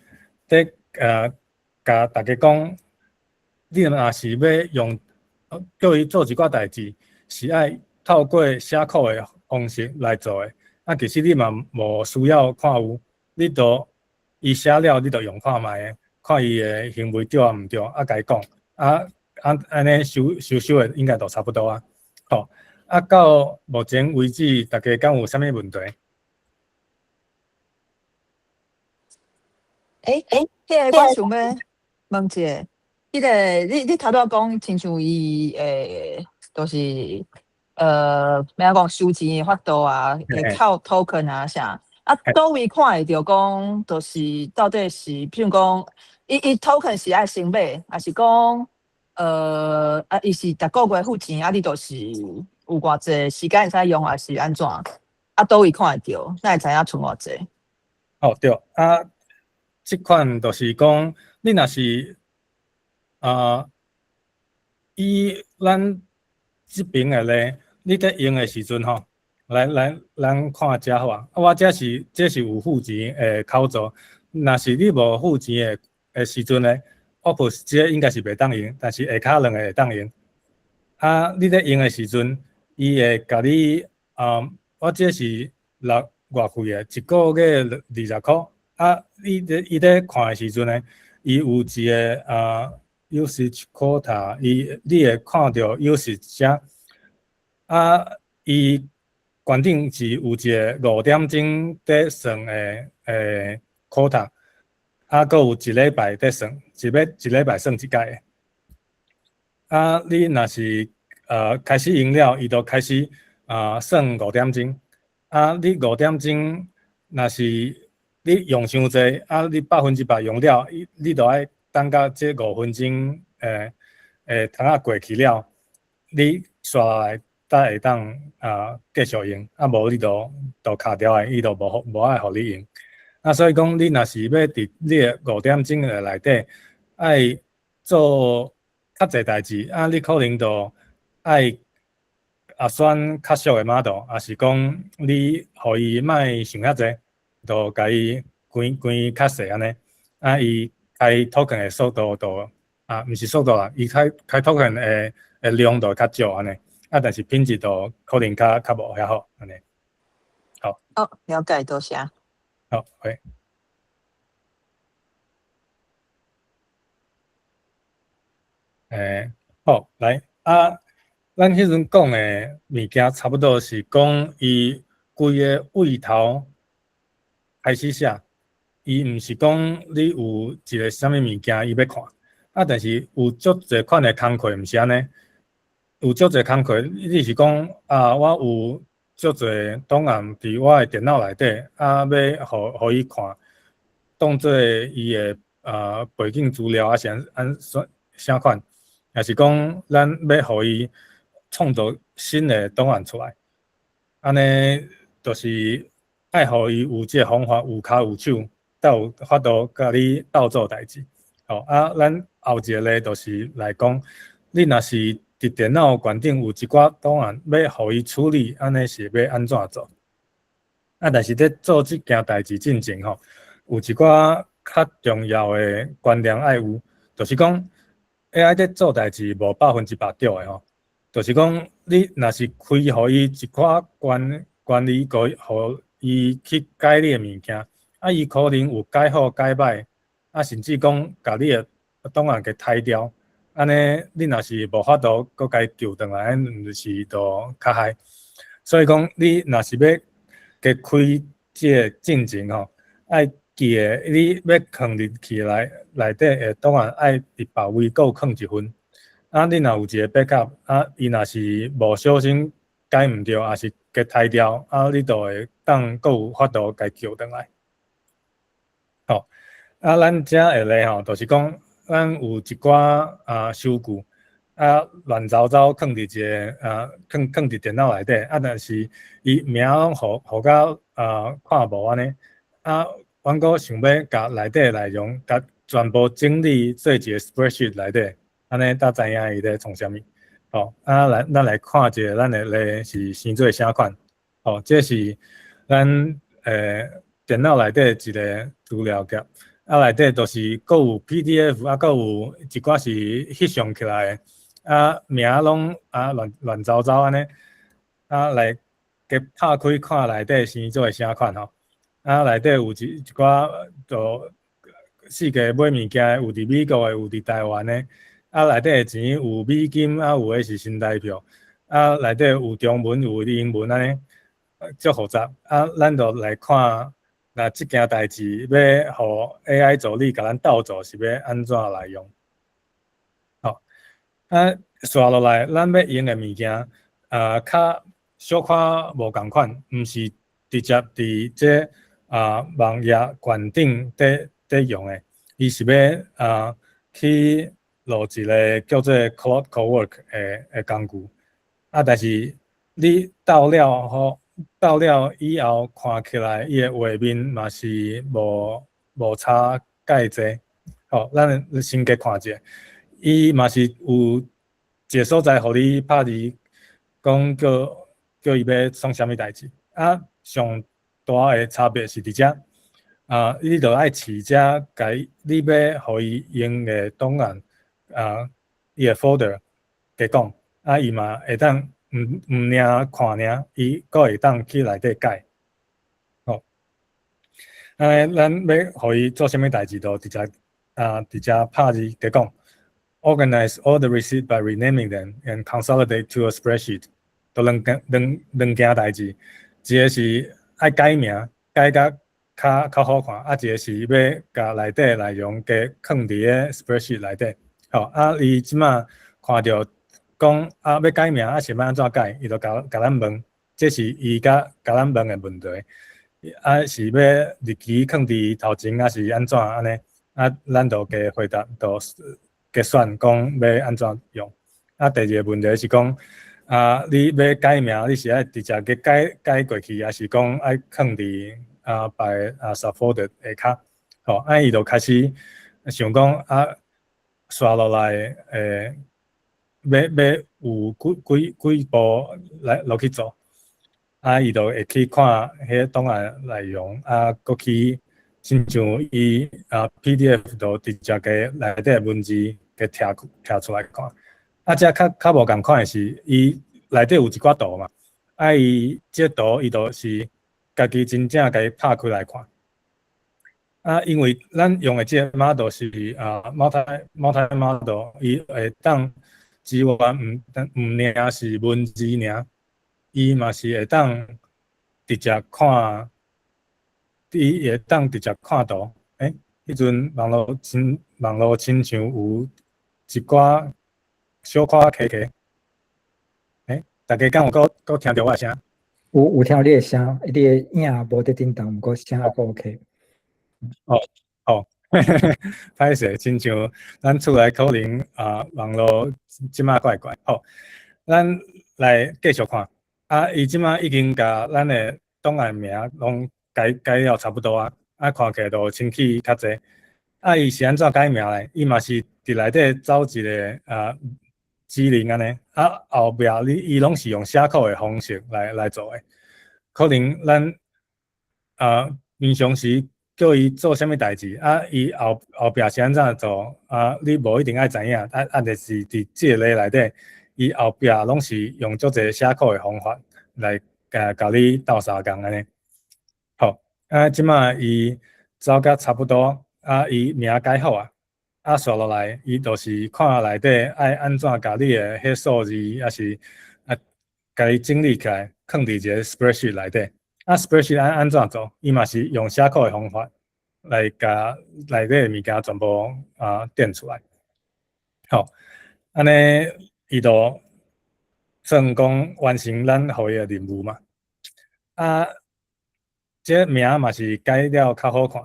佇共大家講，你若是欲用叫伊做一寡代誌，是愛透過寫 code 的方式來做的。啊，其實你嘛無需要看有，你都伊寫了，你就用看覓，看伊的行為對抑毋對，啊，共伊講，啊，按呢修修修的應該都差不多啊。吼，啊，到目前為止，大家敢有啥物問題？欸，彼個我想欲問一下，彼個你頭拄仔講，親像伊就是欲按怎講收錢的法度啊，會扣 token 啊啥，啊，佗位看會著講，就是到底是，譬如講，伊 token 是愛先買，抑是講，啊，伊是逐個月付錢，啊，你就是有偌濟時間會使用，抑是按怎？啊，佗位看會著，哪會知影賰偌濟？哦，對，啊。這款就是講，你若是以咱這爿的咧，你佇用的時陣吼，來，咱看這好啊。啊，我這是這是有付錢的口座，若是你無付錢的時陣咧，Opus 這個應該是袂當用，但是下跤兩個會當用。啊，你佇用的時陣，伊會共你啊，我這是六月費的，一個月20箍。啊，伊咧看的時陣呢，伊有一個usage quota，你會看著 usage 遮，啊，伊懸頂是有一個5點鐘佇算的 quota，啊，閣有一禮拜佇算，一禮拜算一擺的。啊，你若是開始用了，伊就開始算五點鐘。啊，你五點鐘若是你用傷濟，啊，你100%用了，你就愛等到這五分鐘窗仔過去了，你煞來才會當繼續用，啊無你就卡掉的，伊就無愛予你用。啊，所以講你若是欲佇你的五點鐘的內底愛做較濟代誌，啊，你可能就愛選較俗的 model，抑是講你予伊莫想遐濟，就共伊關關較細按呢，啊，伊開 token 的速度就啊，毋是速度啦，伊開 token 的量就會較少按呢，啊，但是品質就可能較無遐好按呢。好。好，了解，多謝。好，會。好，來啊，咱彼陣講的物件差不多是講伊規个位頭開始寫，伊毋是講你有一個啥物物件伊欲看，啊，但是有足濟款的工課毋是按呢，有足濟工課，你是講啊，我有足濟檔案佇我的電腦內底，啊，欲予伊看，當做伊的背景資料啊，是按啥款？抑是講咱欲予伊創造新的檔案出來，按呢就是愛予伊有這个方法，有跤有手，才有法度共你鬥做代誌。吼，啊，咱後一個例就是來講，你若是佇電腦懸頂有一寡檔案欲予伊處理，按呢是欲按怎做？啊，但是佇做這件代誌進前吼，有一寡較重要的觀念愛有，就是講 AI 佇做代誌無100%對的吼，就是講你若是開予伊一寡權利，予伊去改你的物件，啊，伊可能有改好改歹，啊，甚至講共你的檔案給刣掉，按呢你若是無法度閣共伊救轉來，毋是就較害。所以講，你若是欲加開這个進前吼，愛記得你欲囥入去內底的檔案，愛佇別位閣有囥一份。啊，你若有一个 backup，啊，伊若是無小心改毋著，抑是共刣掉，啊，你就會當閣有法度共伊救轉來。吼，啊，咱遮下例吼，就是講咱有一寡收據，啊，亂糟糟囥佇一个囥佇電腦內底，啊，但是伊名攏予甲看無按呢，啊，阮閣想欲共內底內容共全部整理做一个 spreadsheet 內底，按呢才知影伊咧創啥物。吼，啊，來咱來看一下咱的例是生做啥款。吼，這是咱電腦內底一个資料夾，啊，內底就是閣有 PDF，啊，閣有一寡是翕相起來的，啊，名攏亂亂糟糟按呢，啊，來共拍開看內底生做啥款吼。啊，內底有一寡就世界買物件，有佇美國的，有佇台灣的。啊，內底的錢有美金，啊，有的是新台票。啊，內底有中文，有英文按呢，足複雜。啊，咱就來看，若這件代誌欲予 AI 助理共咱鬥做，是欲按怎來用？吼，啊，紲落來，咱欲用的物件，較小可無仝款，毋是直接佇這網頁懸頂佇用的，伊是欲去落一个叫做 Claude Cowork 的工具。啊，但是你鬥了後，鬥了以後，看起來伊的畫面嘛是無差蓋濟。吼，咱先加看一下，伊嘛是有一个所在，予你拍字，講叫伊欲創啥物代誌。啊，上大的差別是佇遮，啊，你著愛飼遮，共你欲予伊用的檔案，啊，伊的 folder 加講，啊，伊嘛會當毋爾看爾，伊閣會當去內底改。吼，按呢，咱欲予伊做啥物代誌，就直接佇遮拍字加講，organize all the receipt by renaming them and consolidate to a spreadsheet，就兩件代誌，一个是愛改名，改甲較好看，啊，一个是欲共內底內容加囥佇个 spreadsheet 內底。吼，啊，伊這馬看著講啊，欲改名啊是欲按怎改，伊就共共咱問，這是伊共共咱問的問題。啊是欲日期囥佇頭前，抑是按怎按呢？啊，咱就加回答，就加選講欲按怎用。啊，第二个問題是講，啊，你欲改名，你是愛直接去改改過去，抑是講愛囥佇啊別啊 subfolder 下跤？吼，啊伊就開始想講啊，紲落來欲欲有幾幾幾步來落去做，啊，伊就會去看彼個檔案內容，啊，閣去親像伊啊 PDF 就直接共內底文字共拆拆出來看。啊，這較較無仝款的是，伊內底有一寡圖嘛，啊，伊這圖伊就是家己真正共伊拍開來看。啊，因為咱用的這個 model 是啊 multi model，伊會當支援毋毋爾是文字爾，伊嘛是會當直接看，伊會當直接看圖。欸，彼陣網路親像有一寡小可卡卡。欸，大家敢有閣閣聽著我的聲？有有聽你的聲，你的影無佇振動，毋過聲閣 OK。哦哦，歹勢，親像咱厝內可能啊網路這馬怪怪。好，咱來繼續看。啊，伊這馬已經共咱的檔案名攏改改了差不多啊，啊看起來都清氣較濟。啊，伊是按怎改名咧？伊嘛是佇內底走一个啊指令按呢，啊後壁你伊攏是用寫 code 的方式來來做的。可能咱啊平常時叫伊做啥物代誌，啊伊後後壁是按怎做，啊你無一定愛知影，啊啊就是佇這个內底，伊後壁攏是用足濟寫 code 的方法來共共你鬥相共按呢。好，啊這馬伊走甲差不多，啊伊名改好啊，啊紲落來，伊就是看內底愛按怎共你的彼數字，抑是啊共伊整理起來，囥佇一个 spreadsheet 內底。啊，spreadsheet 按按怎做？伊嘛是用寫 code 的方法來共內底的物件全部啊展出來。好，按呢伊就算講完成咱予伊的任務嘛。啊，這名嘛是改了較好看。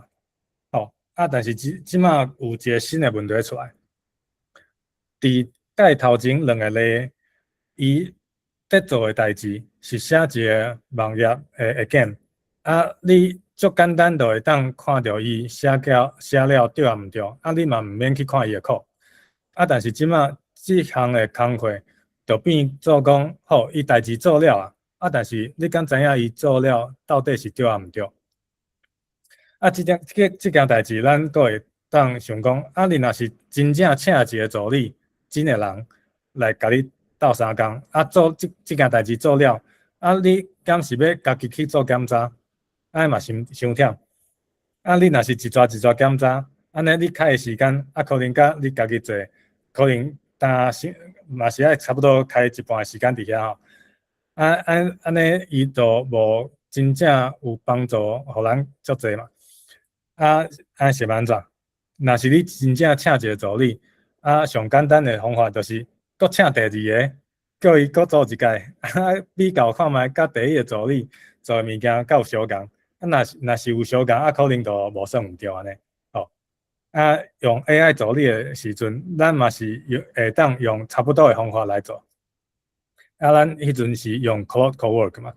吼，啊，但是這這馬有一个新的問題出來。佇改頭前兩个例，伊佇做的代誌是寫一个網頁的 game，啊，你足簡單就會當看著伊寫了寫了對抑毋對，啊，你嘛毋免去看伊的 code。啊，但是這馬這項的工課就變做講，好，伊代誌做了啊，啊，但是你敢知影伊做了到底是對抑毋對？啊，這件這這件代誌，咱閣會當想講，啊，你若是真正請一个助理，真的人來共你鬥相共，啊，做這這件代誌做了，啊，你敢是欲家己去做檢查？按呢嘛傷傷忝。啊，你若是一逝一逝檢查，按呢你開的時間，啊，可能佮你家己做，可能焦是嘛是愛差不多開一半的時間佇遐吼。啊按按呢，伊就無真正有幫助，予咱足濟嘛。啊，按是按怎？若是你真正請一个助理，啊，上簡單的方法就是閣請第二个，叫伊閣做一擺，啊，比較看覓佮第一个助理做的物件敢有相仝。啊，若是若是有相仝，啊，可能就無算毋對按呢。吼，啊，用 AI 助理的時陣，咱嘛是用會當用差不多的方法來做。啊，咱彼陣是用 Claude Cowork 嘛，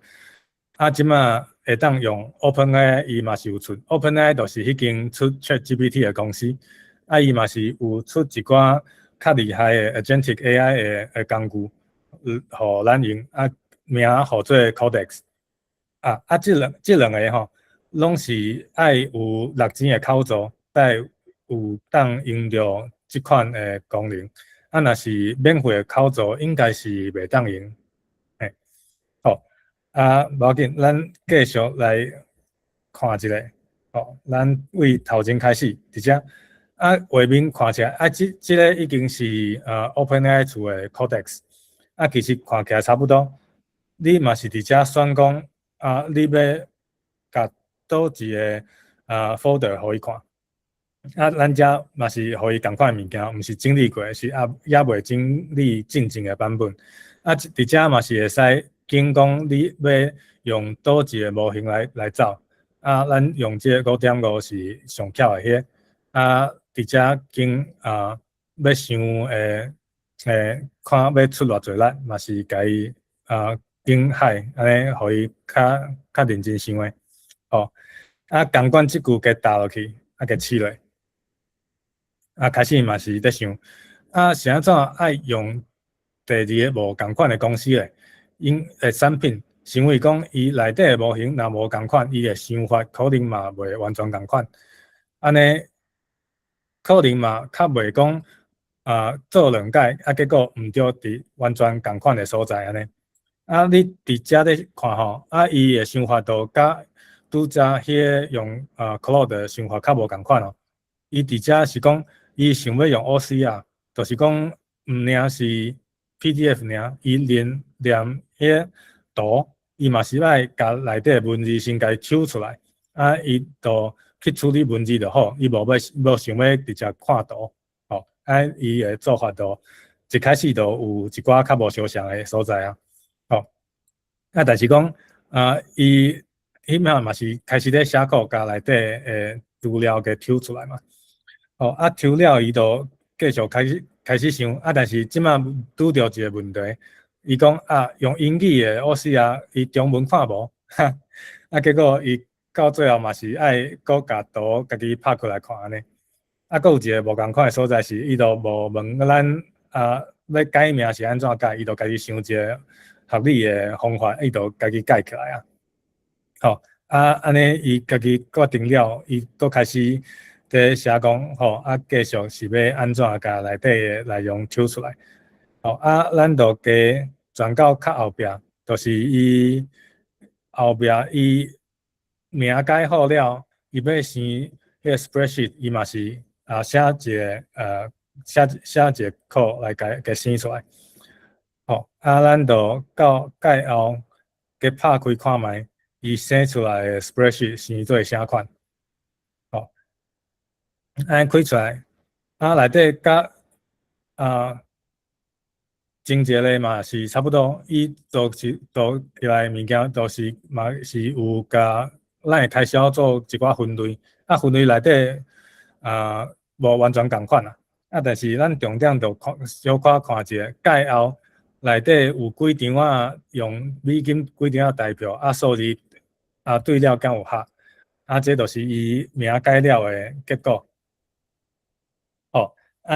啊，這馬會當用 OpenAI，伊嘛是有出 OpenAI，就是彼間出 ChatGPT 的公司，啊，伊嘛是有出一寡較厲害的 Agentic AI 的的工具，予咱用，啊，名號做 Codex。啊啊，這兩這兩个吼，攏是愛有六錢的口座，才會有當用著這款的功能。啊，若是免費的口座，應該是袂當用。嘿，好，啊，無要緊，咱繼續來看一下。好，咱對頭前開始，佇遮啊，畫面看起來，啊，這這个已經是OpenAI 出的 Codex，啊，其實看起來差不多。你嘛是佇遮選講，啊，你欲共佗一个啊 folder 予伊看。啊，咱遮嘛是予伊仝款的物件，毋是整理過，是啊，猶未整理進前的版本。啊，佇遮嘛是會使揀講你欲用佗一个模型來走。啊，咱用這個5.5是上巧的彼個。啊，佇遮揀啊，欲想的看欲出偌濟力，嘛是共伊啊揀 high，按呢予伊較認真想的。吼，啊，仝款這句共打落去，啊，共試落。啊，開始嘛是咧想，啊，是按怎愛用第二个無仝款的公司咧，𪜶的產品，是因為講伊內底的模型若無仝款，伊的想法可能嘛袂完全仝款，按呢可能嘛較袂講啊做兩擺，啊結果毋著佇完全仝款的所在按呢。啊，你佇遮咧看吼，啊，伊的想法就佮拄才彼个用啊 Claude 的想法較無仝款哦。伊佇遮是講，伊想欲用 OCR，就是講毋爾是 PDF 爾，伊連彼个圖，伊嘛是愛共內底文字先共伊抽出來，啊，伊就去處理文字就好，伊無想欲直接看圖，吼，啊，伊的做法就一開始就有一寡較無相像的所在啊，吼，啊，但是講啊，伊彼擺嘛是開始咧寫 code，共內底的資料共抽出來嘛。哦，啊，抽了伊就繼續開始想，啊，但是這擺拄著一个問題，伊講啊，用英語的 OCR，伊中文看無，啊，結果伊到最後嘛是愛閣共圖家己拍開來看按呢。啊，閣有一个無仝款的所在是，伊就無問咱啊，欲改名是按怎改，伊就家己想一个合理的方法，伊就家己改起來啊。吼，啊，按呢伊家己決定了，伊閣開始佇寫講，吼，啊，繼續是欲按怎共內底的內容抽出來。吼，啊，咱就加轉到較後壁，就是伊後壁伊名改好了，伊欲生彼个 spreadsheet，伊嘛是啊寫一個 code 來共生出來。吼，啊，咱就到蓋後共拍開看覓，伊生出來的 spreadsheet 生做啥款。吼，按呢開出來，啊，內底佮啊前一个嘛是差不多，伊做是做起來物件，就是嘛是有共咱的開銷做一寡分類，啊，分類內底啊無完全仝款啦，啊，但是咱重點就看小可看一下，蓋後內底有幾張仔用美金幾張仔台票，啊，數字啊對了敢有合，啊，這就是伊名改了的結果。吼，啊，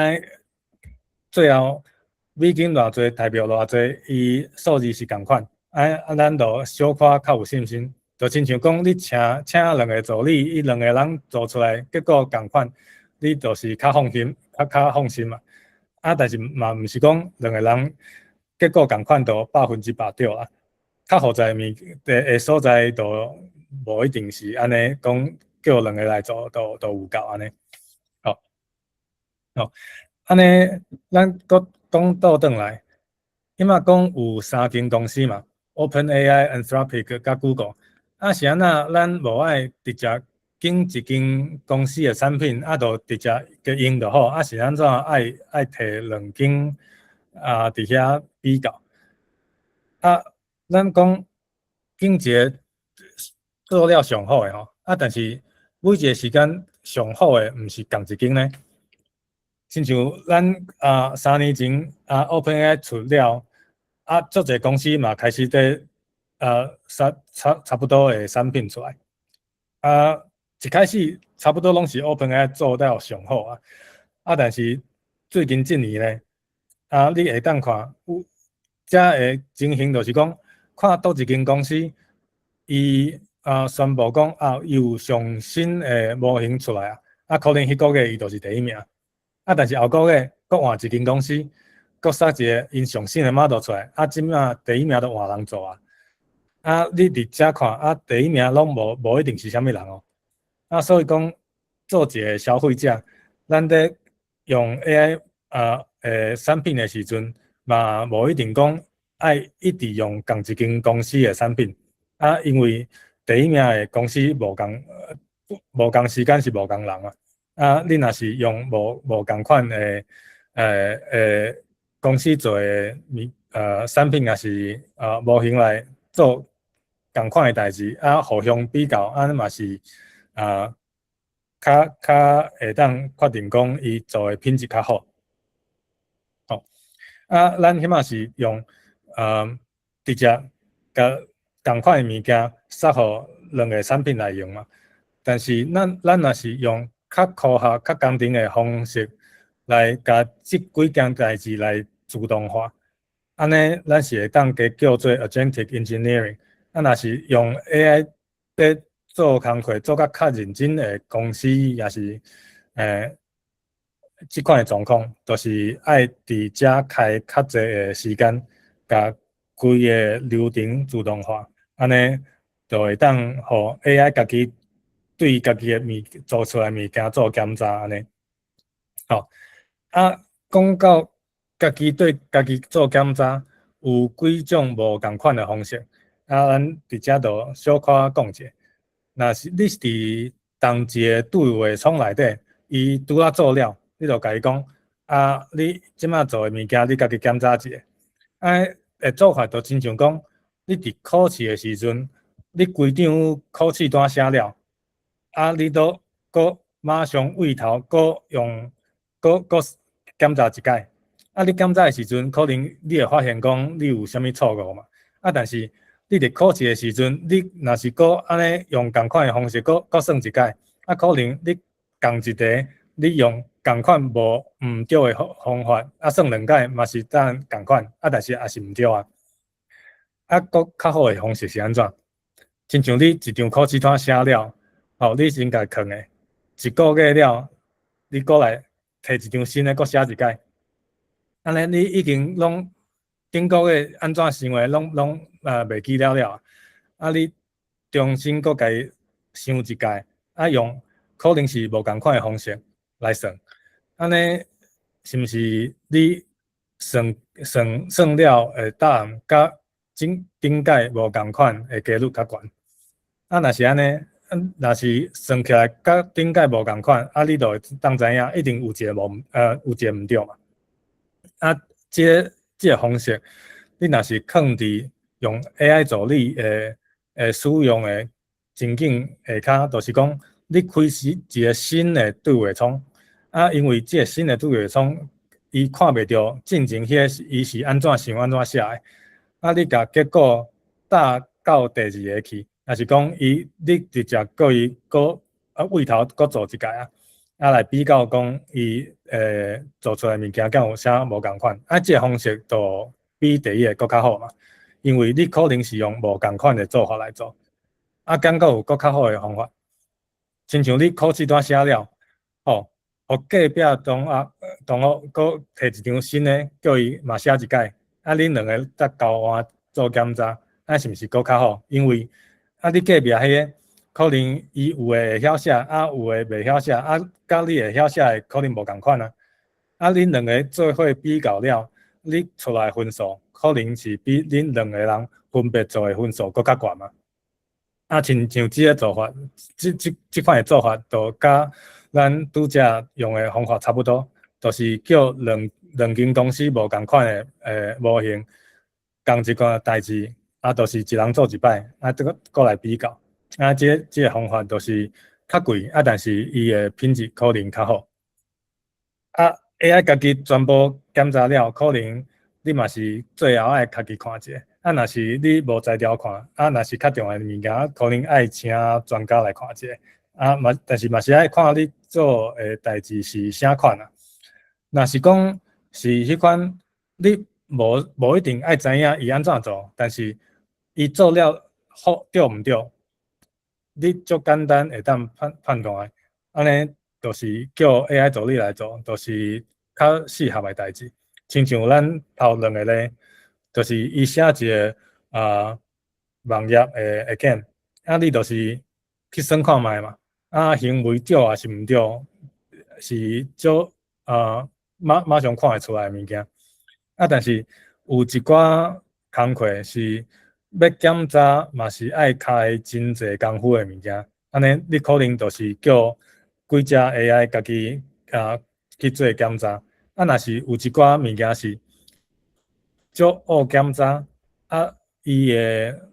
最後美金偌濟，台票偌濟，伊數字是仝款，啊啊，咱就小可較有信心，就親像講你請兩个助理，伊兩个人做出來結果仝款，你就是較放心，較放心嘛。啊，但是嘛毋是講兩个人結果仝款就100%對啦。較複雜物的所在，就無一定是按呢講叫兩个來做，就有夠按呢。吼，吼，按呢，咱閣講倒轉來，彼擺講有三間公司嘛，OpenAI、Anthropic 佮 Google。啊，是按怎咱無愛直接揀一間公司的產品，啊，就直接共用就好。啊，是按怎愛提兩間啊，佇遐比較？啊，咱講揀一个做了上好的吼，啊，但是每一个時間上好的毋是仝一間呢。親像咱啊3年前啊 OpenAI 出了，啊，足濟公司嘛開始佇啊差不多的產品出來，啊，一開始差不多攏是 OpenAI 做了上好啊，啊，但是最近這年咧，啊，你會當看有遮的情形，就是講看佗一間公司，伊啊宣布講啊，伊有上新的模型出來啊，啊，可能彼個月伊就是第一名。啊！但是後個月，閣換一間公司，閣殺一个𪜶上新的 model 出來，啊，這擺第一名都換人做啊！啊，你佇遮看，啊，第一名攏無一定是啥物人哦。啊，所以講做一个消費者，咱佇用 AI 啊產品的時陣，嘛無一定講愛一直用仝一間公司的產品。啊，因為第一名的公司無仝時間是無仝人啊。啊，你若是用無仝款的公司做的產品，抑是模型來做仝款的代誌，啊，互相比較，按呢嘛是較會當決定講伊做的品質較好。吼，啊，咱彼馬是用直接共仝款的物件塞予兩个產品來用嘛。但是咱若是用較科學、較工程的方式來共這幾件代誌來自動化，按呢，咱是會當共叫做 agentic engineering。啊，若是用 AI 咧做工課做甲較認真的公司，抑是這款的狀況，就是愛佇遮開較濟的時間，共規个流程自動化，按呢就會當予 AI 家己對家己的做出來物件做檢查按呢。吼，啊，講到家己對家己做檢查，有幾種無仝款的方式，啊，咱佇遮就小可講者。若是你是佇仝一个對話窗內底，伊拄仔做了，你就共伊講，啊，你這馬做的物件，你家己檢查一下。啊，的做法就親像講，你佇考試的時陣，你規張考試單寫了，啊，你都閣馬上位頭閣用，閣檢查一擺。啊，你檢查的時陣，可能你會發現講你有啥物錯誤嘛。啊，但是你佇考試的時陣，你若是閣按呢用仝款的方式閣算一擺，啊，可能你仝一題，你用仝款無毋對的方法，啊，算兩擺嘛是當仝款，啊，但是也是毋對啊。啊，閣較好的方式是按怎？親像你一張考試單寫了，吼，你先共囥的，一個月了，你閣來提一張新的，閣寫一擺。按呢，你已經攏頂個月按怎想的，攏袂記了了。啊，你重新閣共伊想一擺，啊，用可能是無仝款的方式來算。按呢，是毋是你算算算了的答案，佮頂頂擺無仝款的幾率較懸？啊，若是按呢，若是算起來佮頂擺無仝款，啊，你就會當知影，一定有一個毋對嘛。啊，這個方式，你若是囥佇用 AI 助理的使用的情景下跤，就是講你開始一個新的對話窗，啊，因為這個新的對話窗，伊看袂著進前彼个伊是按怎想按怎寫的，啊，你共結果帶到第二个去，抑是講伊你直接叫伊閣位頭閣做一擺啊，啊來比較講伊做出來物件敢有啥無仝款，啊，這个方式就比第一个閣較好嘛，因為你可能是用無仝款的做法來做，啊，敢閣有閣較好的方法，親像你考試單寫了，吼，予隔壁同學閣提一張新的，叫伊嘛寫一擺，啊，恁兩个再交換做檢查，啊，是毋是閣較好？因為啊，你隔壁彼个可能伊有的會曉寫，啊，有的袂曉寫，啊，佮你會曉寫的可能無仝款啊。啊，恁兩个做伙比較了，你出來分數可能是比恁兩个人分別做的分數閣較懸嘛。啊，親像這个做法，這款的做法，就佮咱拄才用的方法差不多，就是叫兩間公司無仝款的模型，仝一個代誌，啊，就是一人做一擺，啊，這個閣來比較，啊，這個方法就是較貴，啊，但是伊的品質可能較好。啊，AI 家己全部檢查了，可能你嘛是最後愛家己看一下。啊，若是你無才調看，啊，若是較重要的物件，可能愛請專家來看一下。啊，嘛，但是嘛是愛看你做的代誌是啥款啊。若是講是彼款，你無一定愛知影伊按怎做，但是伊做了好對毋對，你足簡單會當判斷的。按呢，就是叫 AI 助理來做，就是較適合的代誌。親像咱頭兩个例，就是伊寫一个網頁的 game，啊，你就是去算看覓嘛。啊，行為對抑是毋對，是足馬上看會出來的物件。啊，但是有一寡工課是欲檢查，嘛是愛開真濟工夫的物件。按呢，你可能就是叫幾隻 AI 家己啊去做檢查。啊，若是有一寡物件是足惡檢查，啊，伊的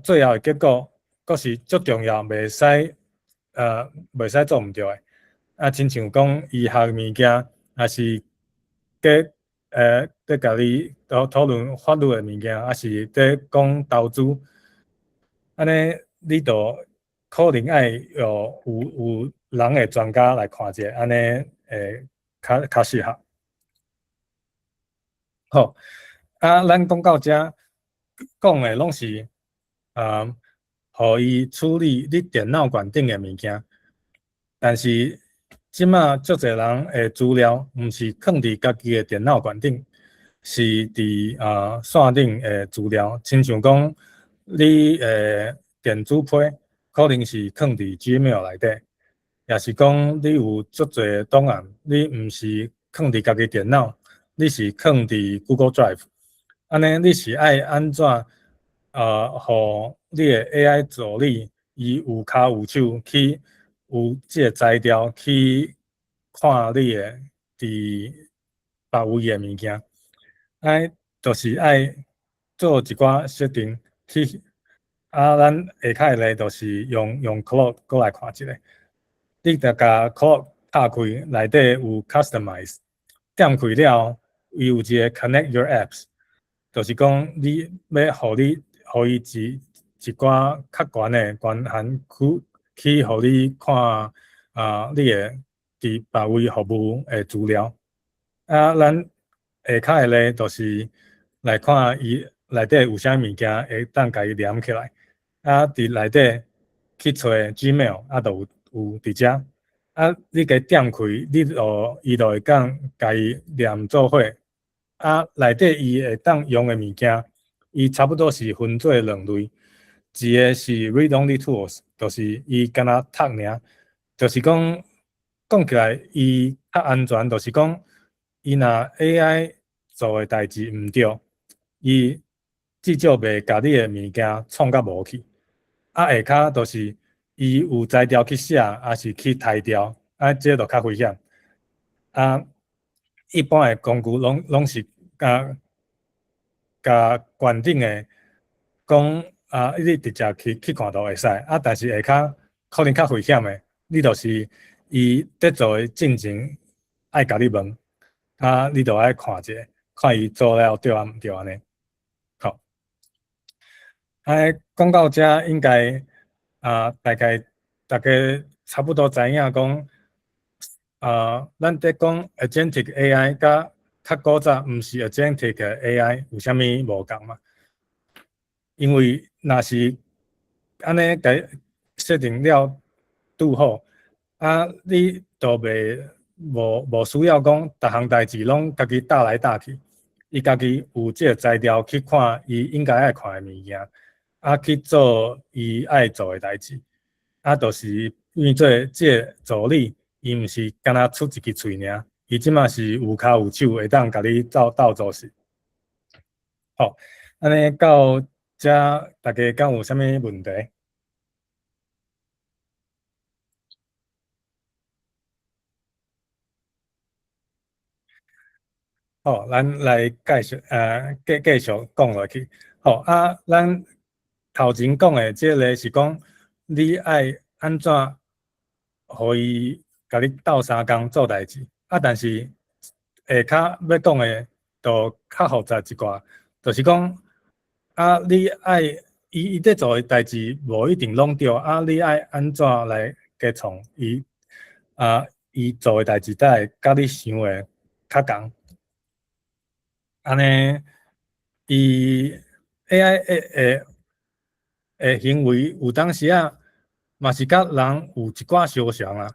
最後的結果，閣是足重要，袂使做毋對的。啊，親像講醫學物件，抑是佇共你討論法律的物件，抑是佇講投資，按呢你就可能愛有人的專家來看者，按呢會較適合。好，啊，咱講到遮，講的攏是予伊處理你電腦懸頂的物件，但是這馬足濟人的資料，毋是囥佇家己的電腦懸頂，是佇線頂的資料，親像講你的電子批可能是囥佇 Gmail 內底，抑是講你有足濟檔案，你毋是囥佇家己電腦，你是囥佇 Google Drive，按呢你是愛按怎予你的 AI 助理伊有跤有手去有這个才調去看你的佇別位的物件，愛就是愛做一寡設定去，啊，咱下跤的例就是用 Claude 閣來看一下，你著共 Claude 拍開，內底有 Customize，點開了後，伊有一個 Connect Your Apps，就是講你欲予你予伊一寡較懸的權限去予你看啊，你的佇別位服務的資料。啊，咱下跤的例就是來看伊內底有啥物件會當共伊連起來。啊，佇內底去揣 Gmail，啊，就有佇遮。啊，你共點開，伊就會當共伊連做伙。啊，內底伊會當用的物件，伊差不多是分做兩類，一个是 read only tools，就是伊干焦讀爾，就是講講起來伊較安全，就是講伊若 AI 做的代誌毋對，伊至少袂共你的物件創甲無去。啊，下跤就是伊有才調去寫，抑是去刣掉，啊，這就較危險。啊，一般的工具攏是共懸頂的講啊，你直接去看就會使。啊，但是下跤可能較危險的，你就是伊佇做的進前愛共你問，啊，你就愛看者，看伊做了對抑毋對按呢。好，啊，講到遮應該啊，大概逐家差不多知影講，啊，咱佇講 agentic AI 佮較古早毋是 agentic AI 有啥物無仝嘛？因為若是按呢共設定了拄好，啊，你就袂無需要講逐項代誌攏家己搭來搭去，伊家己有這个才調去看伊應該愛看的物件，啊，去做伊愛做的代誌，啊，就是變做這个助理，伊毋是干焦出一支喙爾，伊這馬是有跤有手，會當共你鬥鬥做事。好，按呢到遮，大家敢有啥物問題？好，咱來繼續，繼續講落去。好啊，咱頭前講的這个是講，你愛按怎予伊共你鬥相共做代誌？啊，但是下跤欲講的就較複雜一寡，就是講啊，你愛伊佇做的代誌無一定攏對，啊，你愛按怎來加創伊啊？伊做的代誌才會佮你想的較仝。按呢，伊 AI 的行為有當時仔嘛是佮人有一寡相像啦，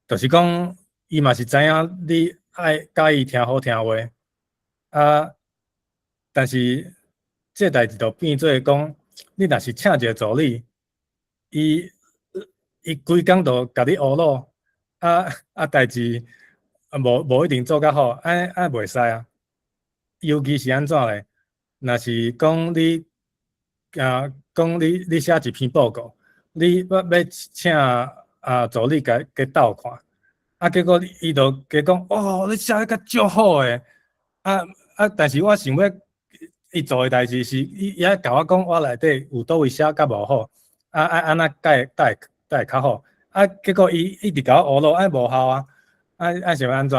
就是講伊嘛是知影你愛佮伊聽好聽話，啊，但是這代誌就變做講，你若是請一個助理，伊規工都共你烏魯，啊代誌無一定做較好，按呢袂使啊。尤其是按怎咧？若是講你啊，講你寫一篇報告，你欲請助理共佮鬥看，啊，結果伊就加講，哦，你寫得較足好的，啊啊，但是我想欲伊做的代誌是，伊愛共我講我內底有佗位寫較無好，啊啊按怎改改改會較好，啊，結果伊一直共我烏魯，按呢無效啊，啊啊是欲按怎？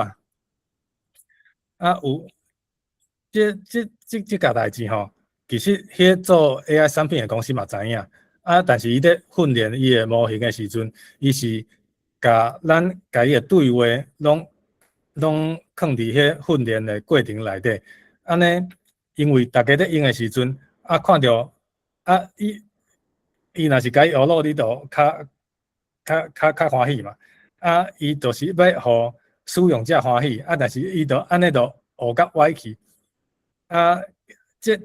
啊有，這這這這件代誌吼，其實彼個做 AI 產品的公司嘛知影，啊，但是伊咧訓練伊的模型的時陣，伊是共咱共伊的對話攏囥佇彼訓練的過程內底，按呢，因為逐家咧用的時陣，啊，看著啊，伊若是共伊烏魯，你就較歡喜嘛，啊，伊就是欲予使用者歡喜，啊，但是伊就按呢就學甲歪去，啊，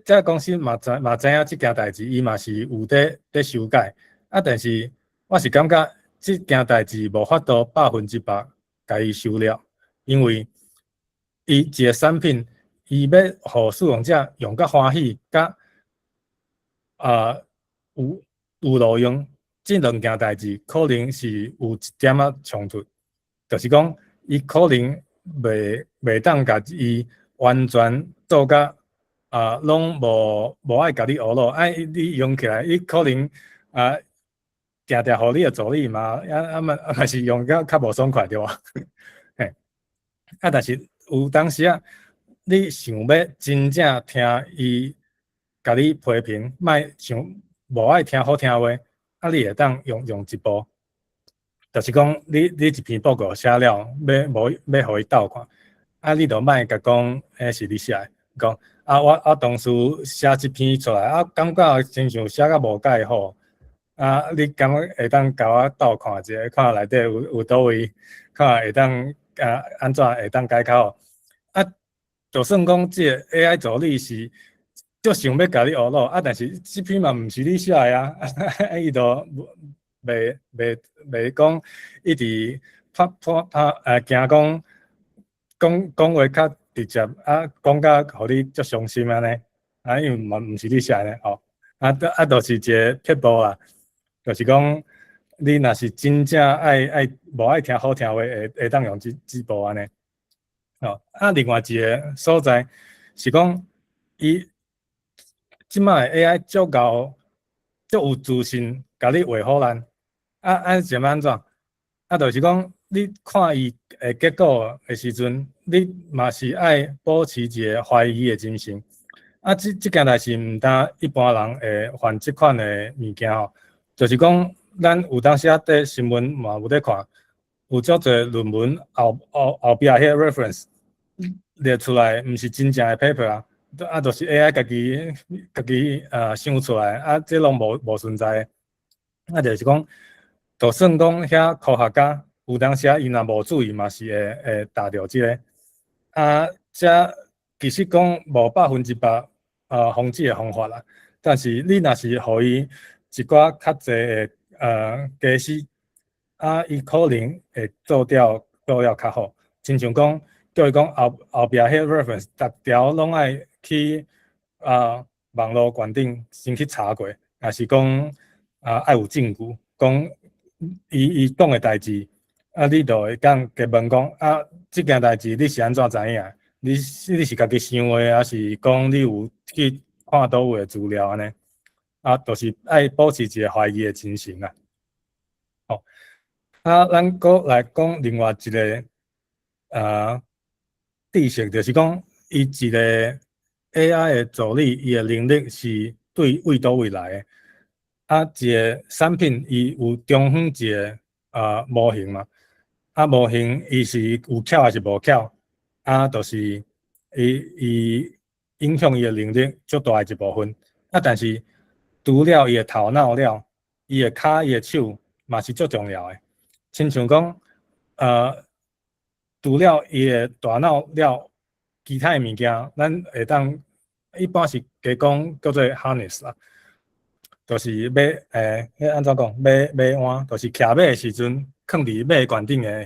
這公司嘛知影這件代誌，伊嘛是有佇修改，啊，但是我是感覺這件代誌無法度100%共伊修了，因為伊一個產品，伊欲予使用者用甲歡喜，佮有路用，這兩件代誌可能是有一點仔衝突，就是講伊可能袂當共伊完全做甲攏無愛共你烏魯，啊你用起來，伊可能定定予你的助理嘛，啊啊嘛啊嘛是用甲較無爽快對無？嘿，啊但是有當時啊，你想欲真正聽伊共你批評，莫想無愛聽好聽話，啊你會當用一步，就是講你一篇報告寫了，欲無欲予伊鬥看，啊你就莫共講，彼是你寫的，講啊我當初寫這篇出來，啊感覺親像寫甲無蓋好，啊你感覺會當共我鬥看一下，看內底有佗位，看會當啊按怎會當改較好，啊就算講這個 AI 助理是足想欲共你烏魯，啊但是這篇嘛毋是你寫的啊，啊伊就袂講一直拍拍拍，驚講講話較直接，啊講甲予你足傷心按呢，啊因為嘛毋是你寫的吼，啊就是一個撇步啦，就是講你若是真正愛無愛聽好聽話，會當用這步按呢。吼，啊另外一個所在是講，伊這擺的 AI 足𠢕足有自信，共你畫唬爛，啊是欲按怎？啊，就是講你看伊的結果的時陣，你嘛是愛保持一個懷疑的精神。啊，這件代誌毋但一般人會犯這款的物件吼，就是講咱有當時仔佇新聞嘛有咧看，有足濟論文後壁彼個 reference 列出來，毋是真正的 paper 啊，啊，就是 AI 家己想出來，啊，這攏無存在的。啊，就是講，就算講遐科學家有當時仔伊若無注意，嘛是會踏著這個。啊，這其實講無100%防止的方法啦，但是你若是予伊一寡較濟的家私，啊，伊可能會做了較好。親像講，叫伊講後壁彼個 reference，逐條攏愛去網路懸頂先去查過，抑是講愛有證據，講伊講的代誌，啊，你就會當加問講啊，這件代誌你是按怎知影？你是家己想的，抑是講你有去看佗位的資料按呢？啊，就是愛保持一個懷疑的精神啦。吼，啊，咱閣來講另外一個知識，就是講伊一個 AI 的助理，伊的能力是對佗位來的。啊，一個產品伊有中央一個模型嘛，啊，模型伊是有巧抑是無巧，啊，就是伊影響伊的能力足大的一部分。啊，但是除了伊的頭腦了，伊的跤、伊的手嘛是足重要的。親像講，除了伊的大腦了，其他的物件，咱會當一般是加講叫做 harness 啦，就是馬彼按怎講？馬馬鞍，就是騎馬的時陣，囥佇馬鞍頂的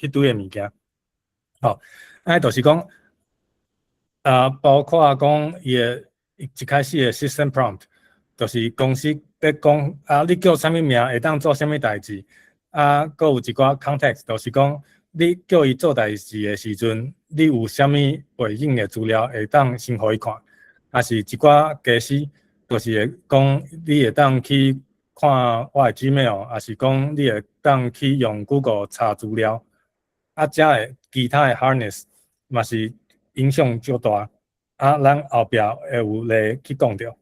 彼堆的物件。吼，啊，就是講，包括講伊的一開始的 system prompt，就是公司咧講啊，你叫啥物名，會當做啥物代誌，啊，啊，閣有一寡 context，就是講你叫伊做代誌的時陣，你有啥物背景的資料會當先予伊看，抑是一寡家私，就是會講你會當去看我的 Gmail，抑是講你會當去用 Google 查資料。啊，遮的其他的 harness 嘛是影響足大。啊，咱後壁會有例去講著。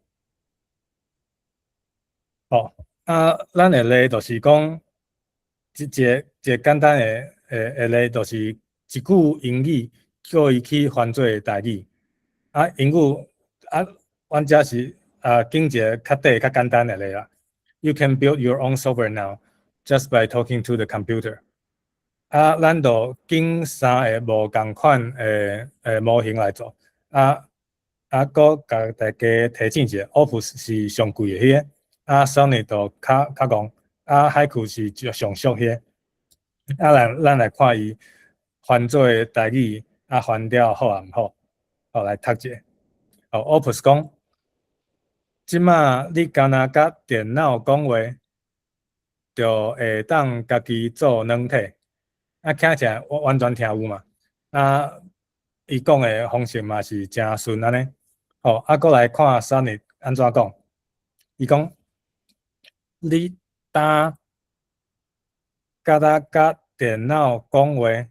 好，啊，咱的例就是講，一個簡單的例，就是一句英語叫伊去翻做台語。啊，英語啊，阮遮是啊，揀一个較短、較簡單的例啦。You can build your own software now just by talking to the computer。啊，咱就揀三个無仝款的模型來做。啊啊，閣共大家提醒一下，Opus 是上貴的彼个，啊，Sonnet 就較戇，啊，Haiku 是上俗彼个。啊，咱來看伊翻做台語，啊，翻了好抑毋好？好，來讀一下。哦，Opus 講，這馬你干焦佮電腦講話，就會當家己做軟體。啊，聽起來我完全聽有嘛。啊，伊講的方式嘛是誠順按呢。好，啊，閣來看 Sonnet 按怎講？伊講，你今干焦佮電腦講話，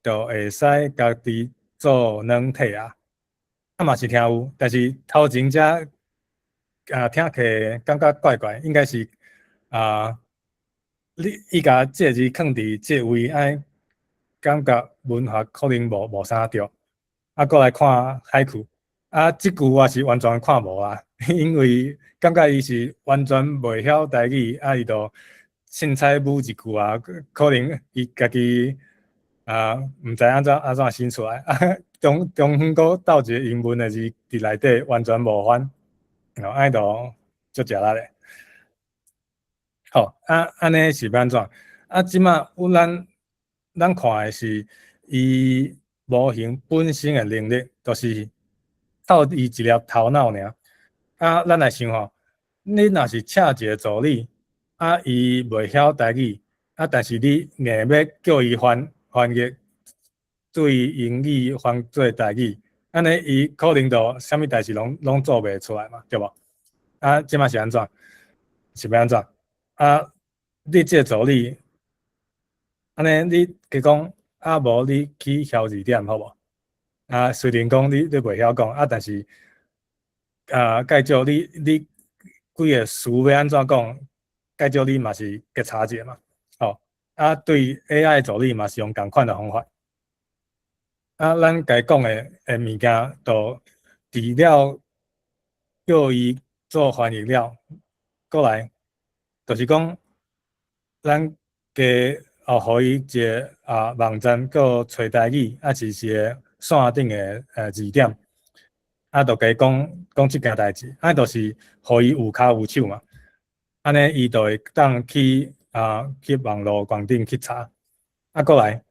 就會使家己做軟體啊。啊嘛是聽有，但是頭前遮啊聽起來感覺怪怪，應該是啊，你伊共這个字囥佇這個位，按呢感覺文法可能無啥對。啊，閣來看 Haiku，啊，這句我是完全看無啊，因為感覺伊是完全袂曉台語，啊，伊就凊彩舞一句啊，可能伊家己啊，毋知按怎生出來，啊，中間閣鬥一個英文的字佇內底完全無翻，哦，按呢就足食力的。好，啊，按呢是欲按怎？啊，這馬有咱看的是伊模型本身的能力，就是靠伊一粒頭腦爾。啊，咱來想吼，你若是請一個助理，啊，伊袂曉台語，啊，但是你硬欲叫伊翻譯，對英語翻做台語，按呢伊可能就啥物代誌攏做袂出來嘛，對無？啊，這馬是按怎？是欲按怎？啊，你這個助理，按呢你加講，啊無你去敲字典好無？啊，雖然講你袂曉講，啊，但是啊，介少你幾个詞欲按怎講，介少你嘛是加查一下嘛，吼。啊，對 AI 助理嘛是用仝款的方法。啊，咱該講的物件，就除了叫伊做翻譯了，閣來就是講，咱加哦，予伊一个啊網站叫揣台語，抑是一个線頂的字典，啊，就加講講這件代誌，啊，就是予伊有跤有手嘛，按呢伊就會當去網路網頂去查，啊，閣來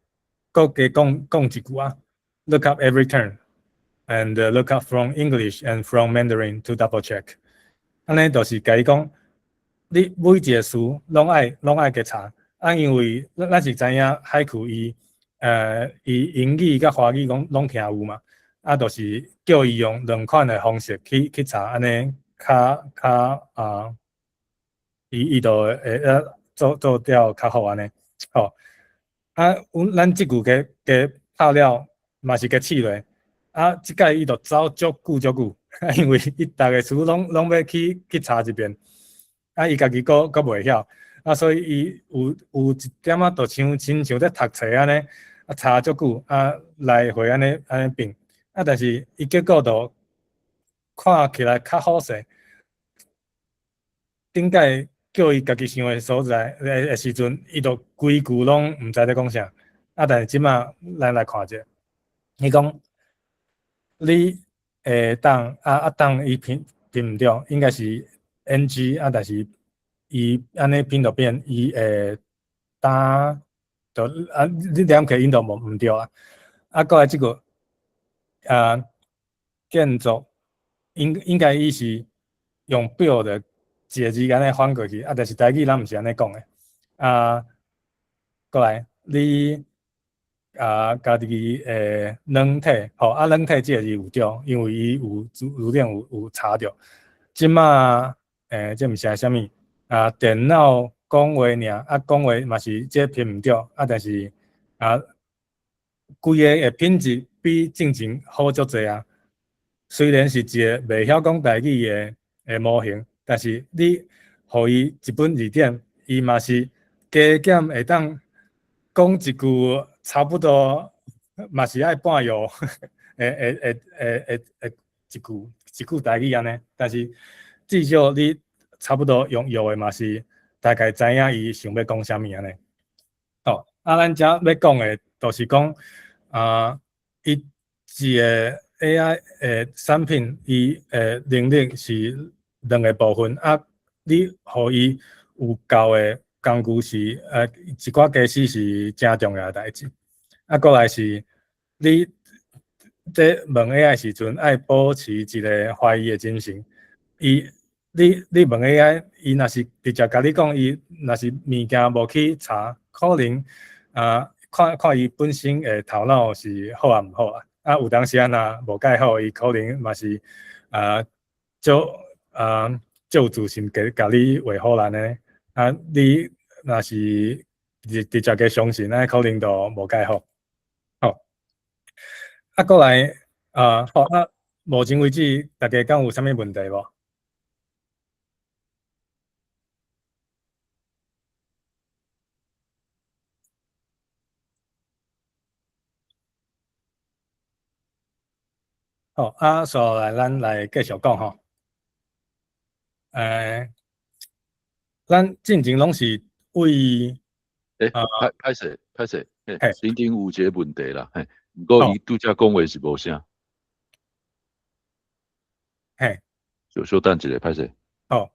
閣加講講一句啊，look up every term and look up from English and from Mandarin to double check，按呢就是共伊講，你每一个詞攏愛加查，啊，因為咱是知影 Haiku 伊英語佮華語攏聽有嘛，啊，就是叫伊用兩款的方式去查，按呢較啊，伊就會做了較好按呢，吼。啊，阮這句加拍了嘛是加試落，啊，這擺伊就走足久足久，因為伊逐个詞攏欲去查一遍，啊，伊家己閣袂曉，啊，所以伊有一點仔就像親像咧讀冊按呢，啊，查足久，啊，來回按呢變，啊，但是伊結果就看起來較好勢。頂擺叫伊家己想的所在的時陣，伊就規句攏毋知咧講啥。啊，但是這馬咱來看者，伊講你會當啊當伊拼拼毋對，應該是 ng 啊，但是伊按呢拼就變伊會當就啊，你念起音就無毋對啊。啊，閣來這個啊，建築應該伊是用 build 一個字按呢翻過去，啊，但是台語咱毋是按呢講的。啊，過來，你啊家己的軟體，吼啊軟體這个字有對，因為伊有字典有查著。這馬這毋是啥物啊？電腦講話爾，啊講話嘛是這拼毋對，啊但是啊，規个的品質比進前好足濟啊。雖然是一个袂曉講台語的模型，但是你予伊一本字典，伊嘛是加減會當講一句差不多，嘛是愛半藥的的的的的一句一句台語按呢。但是至少你差不多用藥的嘛是大概知影伊想欲講啥物按呢。吼，啊，咱遮欲講的，就是講啊，伊一个 AI 的產品，伊的能力是兩个部分啊，你予伊有夠的工具是一寡家私是誠重要的代誌。啊，過來是你佇問 AI 時陣，愛保持一个懷疑的精神。伊你問 AI，伊若是直接共你講，伊若是物件無去查，可能啊，看看伊本身的頭腦是好抑毋好啊。啊，有當時啊，若無蓋好，伊可能嘛是啊，足啊，足有自信共共你畫唬爛的。啊，你若是直接共相信，那可能就無蓋好。好，啊，過來啊，好啊，目前為止，大家敢有啥物問題無？好，啊，紲落來，咱來繼續講吼。咱進前攏是為欸，歹歹勢歹勢，嘿，頂頂有一个問題啦，嘿，毋過伊拄才講話是無聲。嘿，小小等一下，歹勢。好。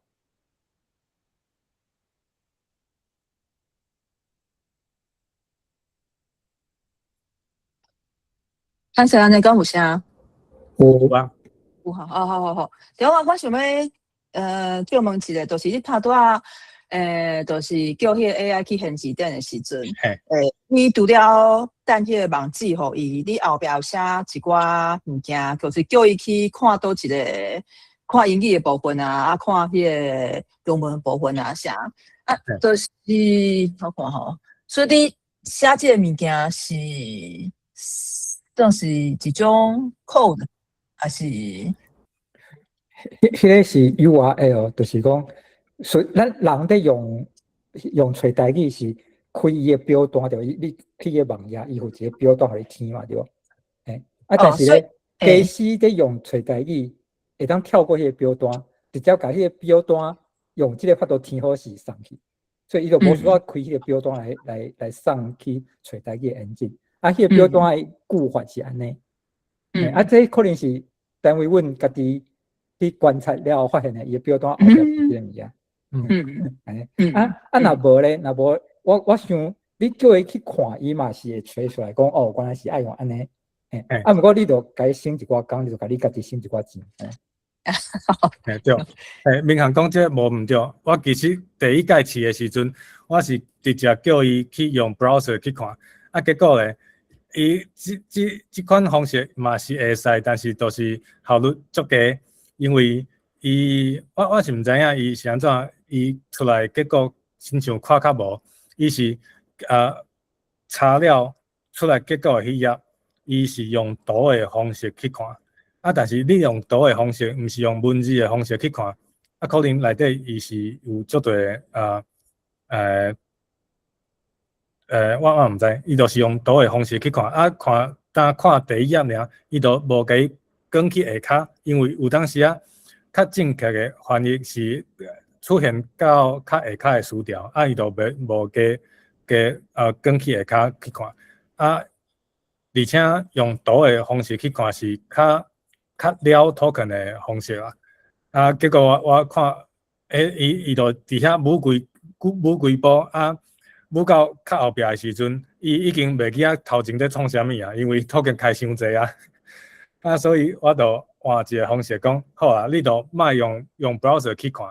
歹勢，按呢敢有聲？有啊。有吼，哦，好好好。對，我想欲，借問一下，就是你頭拄仔，就是叫彼个 AI 去編字典的時陣，你除了等彼個網址予伊，你後壁有寫一寡物件，就是叫伊去看佗一个，看英語的部分啊，啊，看彼个中文的部分啊，啥？啊，就是我看吼，所以你寫這个物件是算是一種 code，還是？彼个是 URL，就是講，所以咱人佇用揣台語是開伊的表單，就伊你去个網頁，伊有一个表單予你填嘛，對無？啊，但是咧，機師佇用揣台語，會當跳過彼个表單，直接共彼个表單用這个法度填好勢送去，所以伊就無需要開彼個表單來送去揣台語的 engine。啊，彼个表單的句法是按呢，啊，這可能是單位阮家己去觀察了後發現的，伊的表單後壁是這个物件。按呢，啊啊，若無咧，若無，我想你叫伊去看，伊嘛是會揣出來講，哦，原來是愛用按呢。啊，毋過你著共伊省一寡工，你就共你家己省一寡錢。嘿對，明翰講這無毋對。我其實第一擺試的時陣，我是直接叫伊去用 browser 去看，啊，結果咧，伊這款方式嘛是會使，但是就是效率足低，因為伊我是毋知影伊是按怎，伊出來結果親像看較無，伊是查了出來結果的彼頁，伊是用圖的方式去看。啊，但是你用圖的方式，毋是用文字的方式去看，啊，可能內底伊是有足濟啊，我毋知，伊就是用圖的方式去看，啊，看，當看第一頁爾，伊就無共伊轉去下跤，因為有當時啊，較正確的翻譯是出現到較下跤的詞條，啊，伊就袂無加加轉去下跤去看，啊，而且用圖的方式去看是較了 token 的方式啦，啊，結果我看，伊就佇遐舞幾步啊，舞到較後壁的時陣，伊已經袂記得頭前咧創啥物啊，因為 token 開傷濟啊，啊，所以我就換一个方式講，好啊，你就莫用 browser 去看，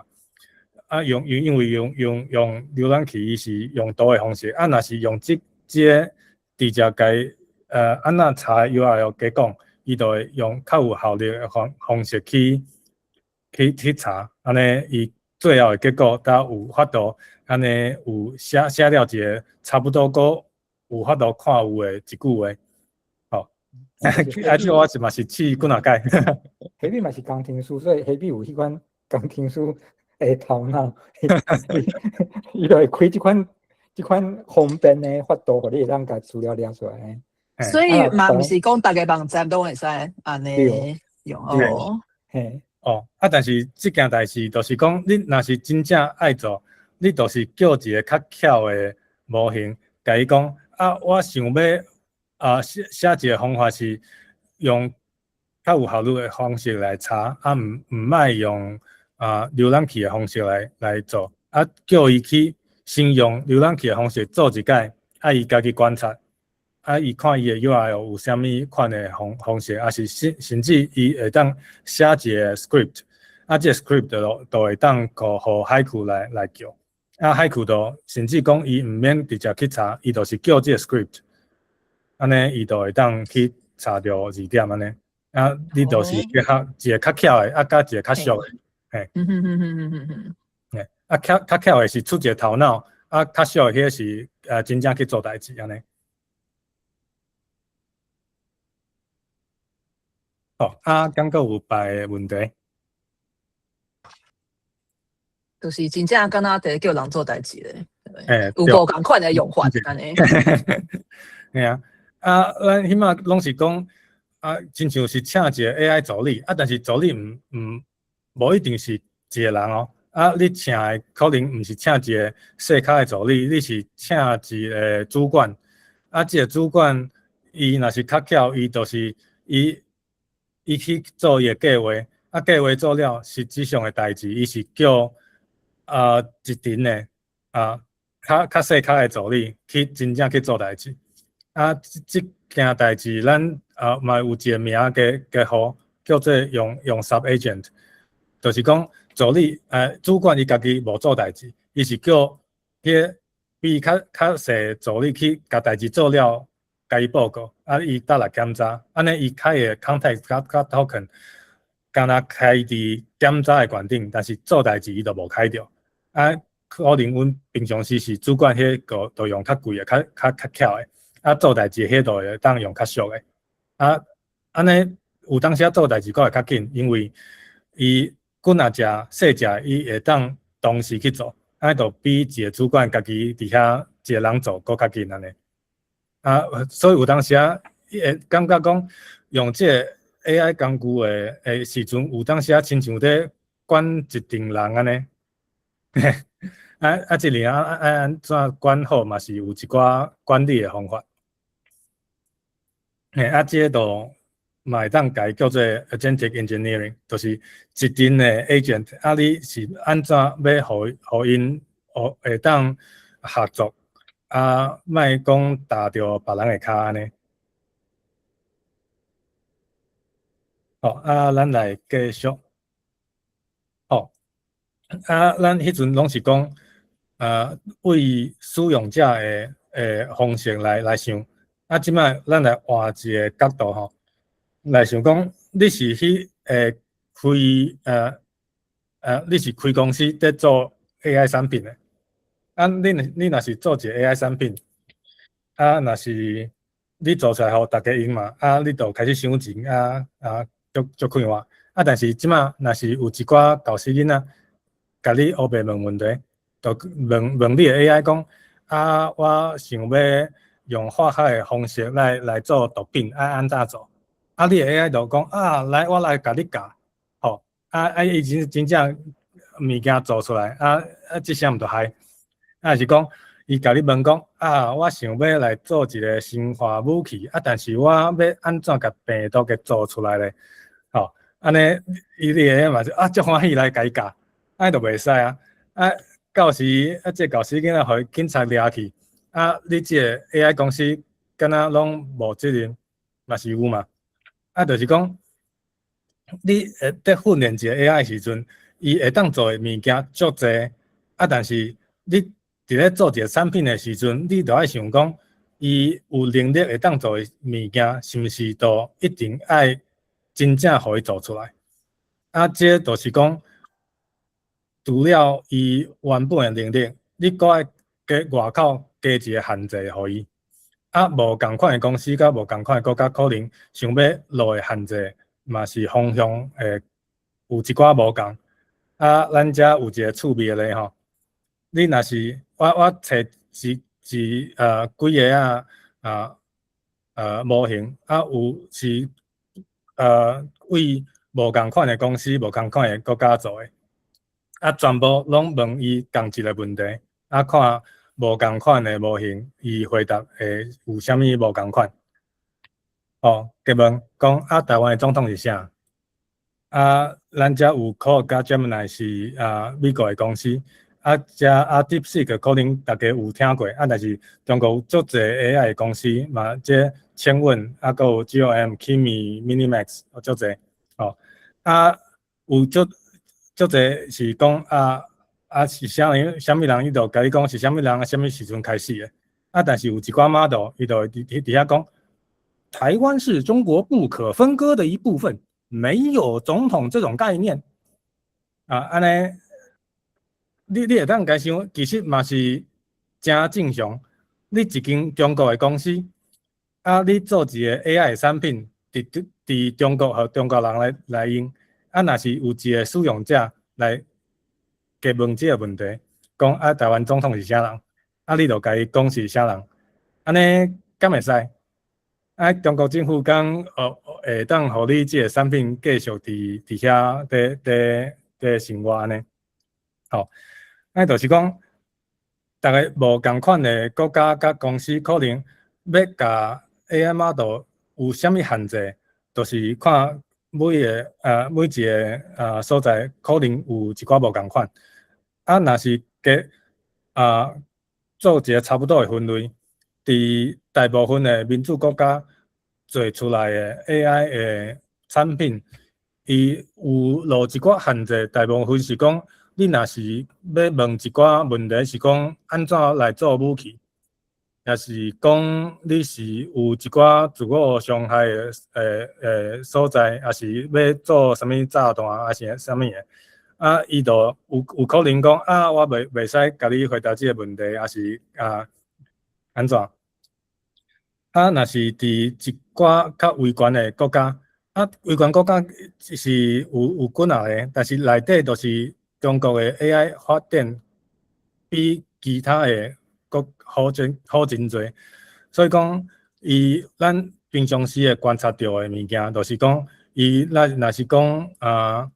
啊用因為用瀏覽器，伊是用圖的方式，啊，若是用這個直接共按怎查 URL 加講，伊就會用較有效率的方式去查，按呢伊最後的結果才有法度，按呢有寫了一個差不多閣有法度看有的一句話，吼。啊，這我是嘛是試幾若擺。彼嘛是工程師，所以彼有彼款工程師的頭腦，伊就會開這款方便的法度，予你會當共資料掠出來。所以嘛，毋是講逐个網站攏會使按呢用哦。嘿，哦，啊，但是這件代誌就是講，你若是真正愛做，你就是叫一个較巧的模型，共伊講啊，我想欲啊寫一个方法是用較有效率的方式來查，啊，毋愛用啊瀏覽器的方式來做，啊，叫伊去先用瀏覽器的方式做一擺，啊，伊家己觀察。啊！伊看伊的 URL 有啥物款的方式，抑是甚至伊會當寫一个 script，啊，這个 script 就會當予 Haiku 來叫。啊，Haiku 就甚至講伊毋免直接去查，伊就是叫這个 script，按呢伊就會當去查著字典按呢。啊，你就是結合一个較巧的，啊，佮一个較俗的，嘿。嘿，啊，較巧的是出一个頭腦，啊，較俗的彼个是真正去做代誌按呢。哦，啊，敢閣有別个問題？就是真正敢若佇叫人做代誌咧，欸，有無仝款的用法按呢？嘿啊，啊，咱彼擺攏是講啊，親像是請一个 AI 助理，啊，但是助理無一定是一个人哦，啊，你請的可能毋是請一个細跤的助理，你是請一个主管，啊，這个主管伊若是較巧，伊就是伊去做伊的計劃，啊，計劃做了，實質上的代誌，伊是叫一陣的啊較細跤的助理去真正去做代誌。啊，這件代誌咱啊嘛有一个名加號，叫做用 sub agent，就是講助理主管伊家己無做代誌，伊是叫彼个比伊較細助理去共代誌做了，共伊報告，啊，伊搭來檢查，按呢伊開的 context 佮 token，敢若開佇檢查的懸頂，但是做代誌伊就無開著。啊，可能阮平常時是主管彼个就用較貴的、較巧的，啊，做代誌彼就會當用較俗的。啊，按呢有當時仔做代誌閣會較緊，因為伊幾若隻細隻，伊會當同時去做，啊，就比一個主管家己佇遐一個人做閣較緊按呢。啊，所以有當時仔，伊會感覺講用這个 AI 工具的時陣，有當時仔親像咧管一陣人按呢。啊啊，這裡啊啊按怎管好嘛是有一寡管理的方法。嘿，啊，這个就嘛會當共伊叫做 agentic engineering，就是一陣的 agent，啊，你是按怎欲予𪜶會當合作？啊，莫講踏著別人的跤按呢。好，啊，咱來繼續。好，啊，咱彼陣攏是講，為使用者的方式來想。啊，這擺咱來換一个角度吼，來想講，你是去開你是開公司佇做 AI 產品的。啊，你若是做一個 AI 產品，啊，若是你做出來予逐家用嘛，啊，你就開始收錢，啊啊，足快活。啊，但是這擺若是有一寡猴死囡仔，共你烏白問問題，就問問你的 AI 講，啊，我想欲用化學的方式來做毒品，愛按怎做？啊，你的 AI 就講，啊，來，我來共你教，吼，啊啊，伊真正物件做出來，啊啊，這聲毋就害？啊是講，伊共你問講，啊，我想欲來做一个生化武器，啊，但是我欲按怎共病毒給做出來咧？吼，按呢，伊你的嘛是啊，足歡喜來共伊教，按呢就袂使啊！啊，到時啊，這猴死囡仔予警察掠去，啊，你這个 AI 公司敢若攏無責任，嘛是有嘛？啊，就是講，你會佇訓練一个 AI 的時陣，伊會當做的物件足濟。啊，但是你佇咧做一个產品的時陣，你就愛想講，伊有能力會當做的物件，是毋是都一定愛真正予伊做出來？啊，這就是講，除了伊原本的能力，你閣愛加外口加一個限制予伊。啊，無仝款的公司佮無仝款的國家，可能想欲落的限制嘛是方向會有一寡無仝。啊，咱遮有一個趣味的例吼，你若是我揣一幾个模型，啊有是為無仝款的公司、無仝款的國家做的，啊全部攏問伊仝一個問題，啊看無仝款的模型，伊回答會有啥物無仝款？哦，結問講啊，台灣的總統是啥？啊，咱遮有 Claude 佮 Gemini 是美國的公司，啊，遮啊 DeepSeek 可能大家有聽過，啊，但是中國有足濟 AI 的公司嘛，這千問啊，閣有 GOM、Kimi、MiniMax 足濟，哦，啊，有足足濟是講是啥人啥物人，伊就共你講是啥物人啊，啥物時陣開始的，啊，但是有一寡 model，伊就佇遐講，台灣是中國不可分割的一部分。沒有總統這種概念啊，按呢，你會當共想，其實嘛是誠正常。你一間中國的公司，啊，你做一個 AI 的產品，佇中國予中國人來用，啊，若是有一個使用者來加問這個問題，講啊，台灣總統是啥人？啊，你就共伊講是啥人？按呢敢會使？啊，中國政府敢會當予你這個產品繼續佇遐佇生活按呢？吼，啊，就是講，逐个無仝款的國家佮公司，可能欲共 AI model 有啥物限制，就是看每一个所在可能有一寡無仝款。啊，若是加做一個差不多的分類，佇大部分的民主國家做出來的 AI 的產品，伊有落一寡限制，大部分是講，你若是欲問一寡問題，是講按怎來做武器，抑是講你是有一寡自我傷害的所在，抑是欲做啥物炸彈，抑是啥物的，啊，伊就有可能講啊，我袂使共你回答這个問題，抑是按怎？啊，若是佇一寡較威權的國家，啊，威權國家是有幾若个，但是內底就是中國的 AI 發展比其他的國好真濟，所以講伊咱平常時會觀察著的物件，就是講伊若是講啊，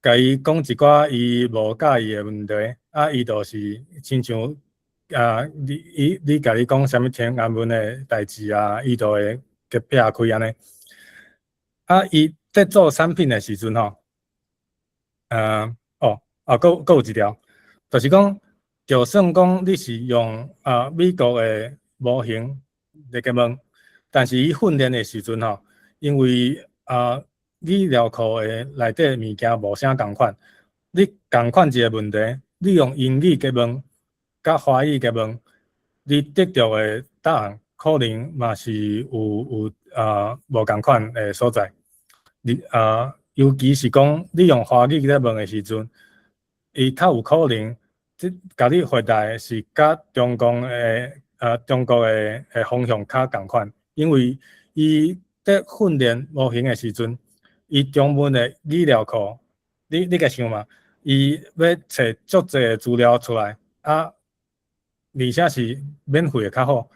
共伊講一寡伊無佮意的問題，啊，伊就是親像啊，你共伊講啥物天安門的代誌啊，伊就會給撇開按呢。啊，伊佇做產品的時陣吼，哦，啊，閣有一條，就是講，就算講你是用美國的模型來共問，但是伊訓練的時陣吼，因為語料庫的內底物件無啥仝款，你仝款一個問題，你用英語共問，佮華語共問，你得著的答案可能嘛是有無仝款的所在。你尤其是講你用華語咧問的時陣，伊較有可能，這共你回答的是佮中國的方向較仝款，因為伊佇訓練模型的時陣，伊中文的語料庫，你共想嘛，伊欲揣足濟的資料出來，啊，而且是免費的較好。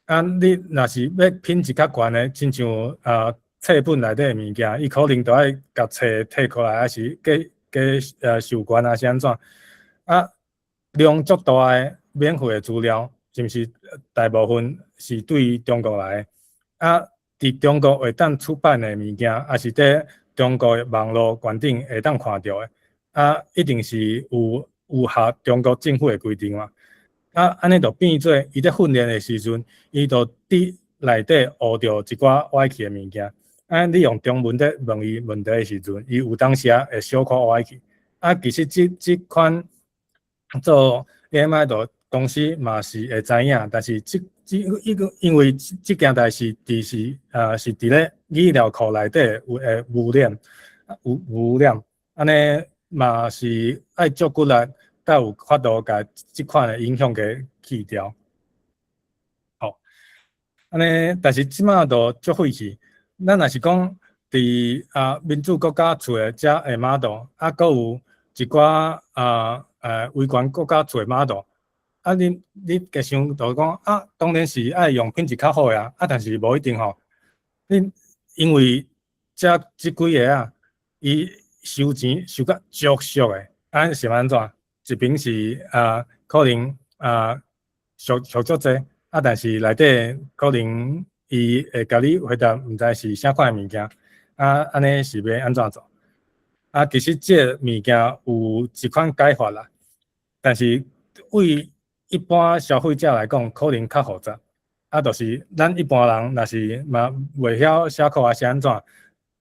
啊，你若是欲品質較懸的，親像冊本內底的物件，伊可能都愛共冊提過來，抑是加授權啊，是按怎？啊，量足大的免費的資料，是毋是大部分是對中國來的？啊，佇中國會當出版的物件，抑是佇中國的網路觀頂會當看著的，啊，一定是有合中國政府的規定嘛。啊，按呢就變做伊佇訓練的時陣，伊就佇內底學著一寡歪去的物件。啊，你用中文佇問伊問題的時陣，伊有當時仔會小可歪去。啊，其實這款做 AI model 公司嘛是會知影，但是這這一個因為這件代誌是佇咧語料庫內底有會污染，有污染，按呢嘛是愛足骨力，才有法度共這款的影響給去掉。好，按呢，但是這馬都足費氣。咱若是講佇民主國家出的這個 model，閣有一寡威權國家出的 model，你加想就講啊，當然是愛用品質較好的啊，但是無一定吼。你因為這這幾个啊，伊收錢收甲足俗的，是按怎？一邊是可能俗俗足濟，但是內底可能伊會共你回答毋知是啥款的物件，按呢是欲按怎做？其實這個物件有一款解法啦，但是對一般消費者來講，可能較複雜。就是咱一般人若是嘛袂曉寫 code 還是按怎，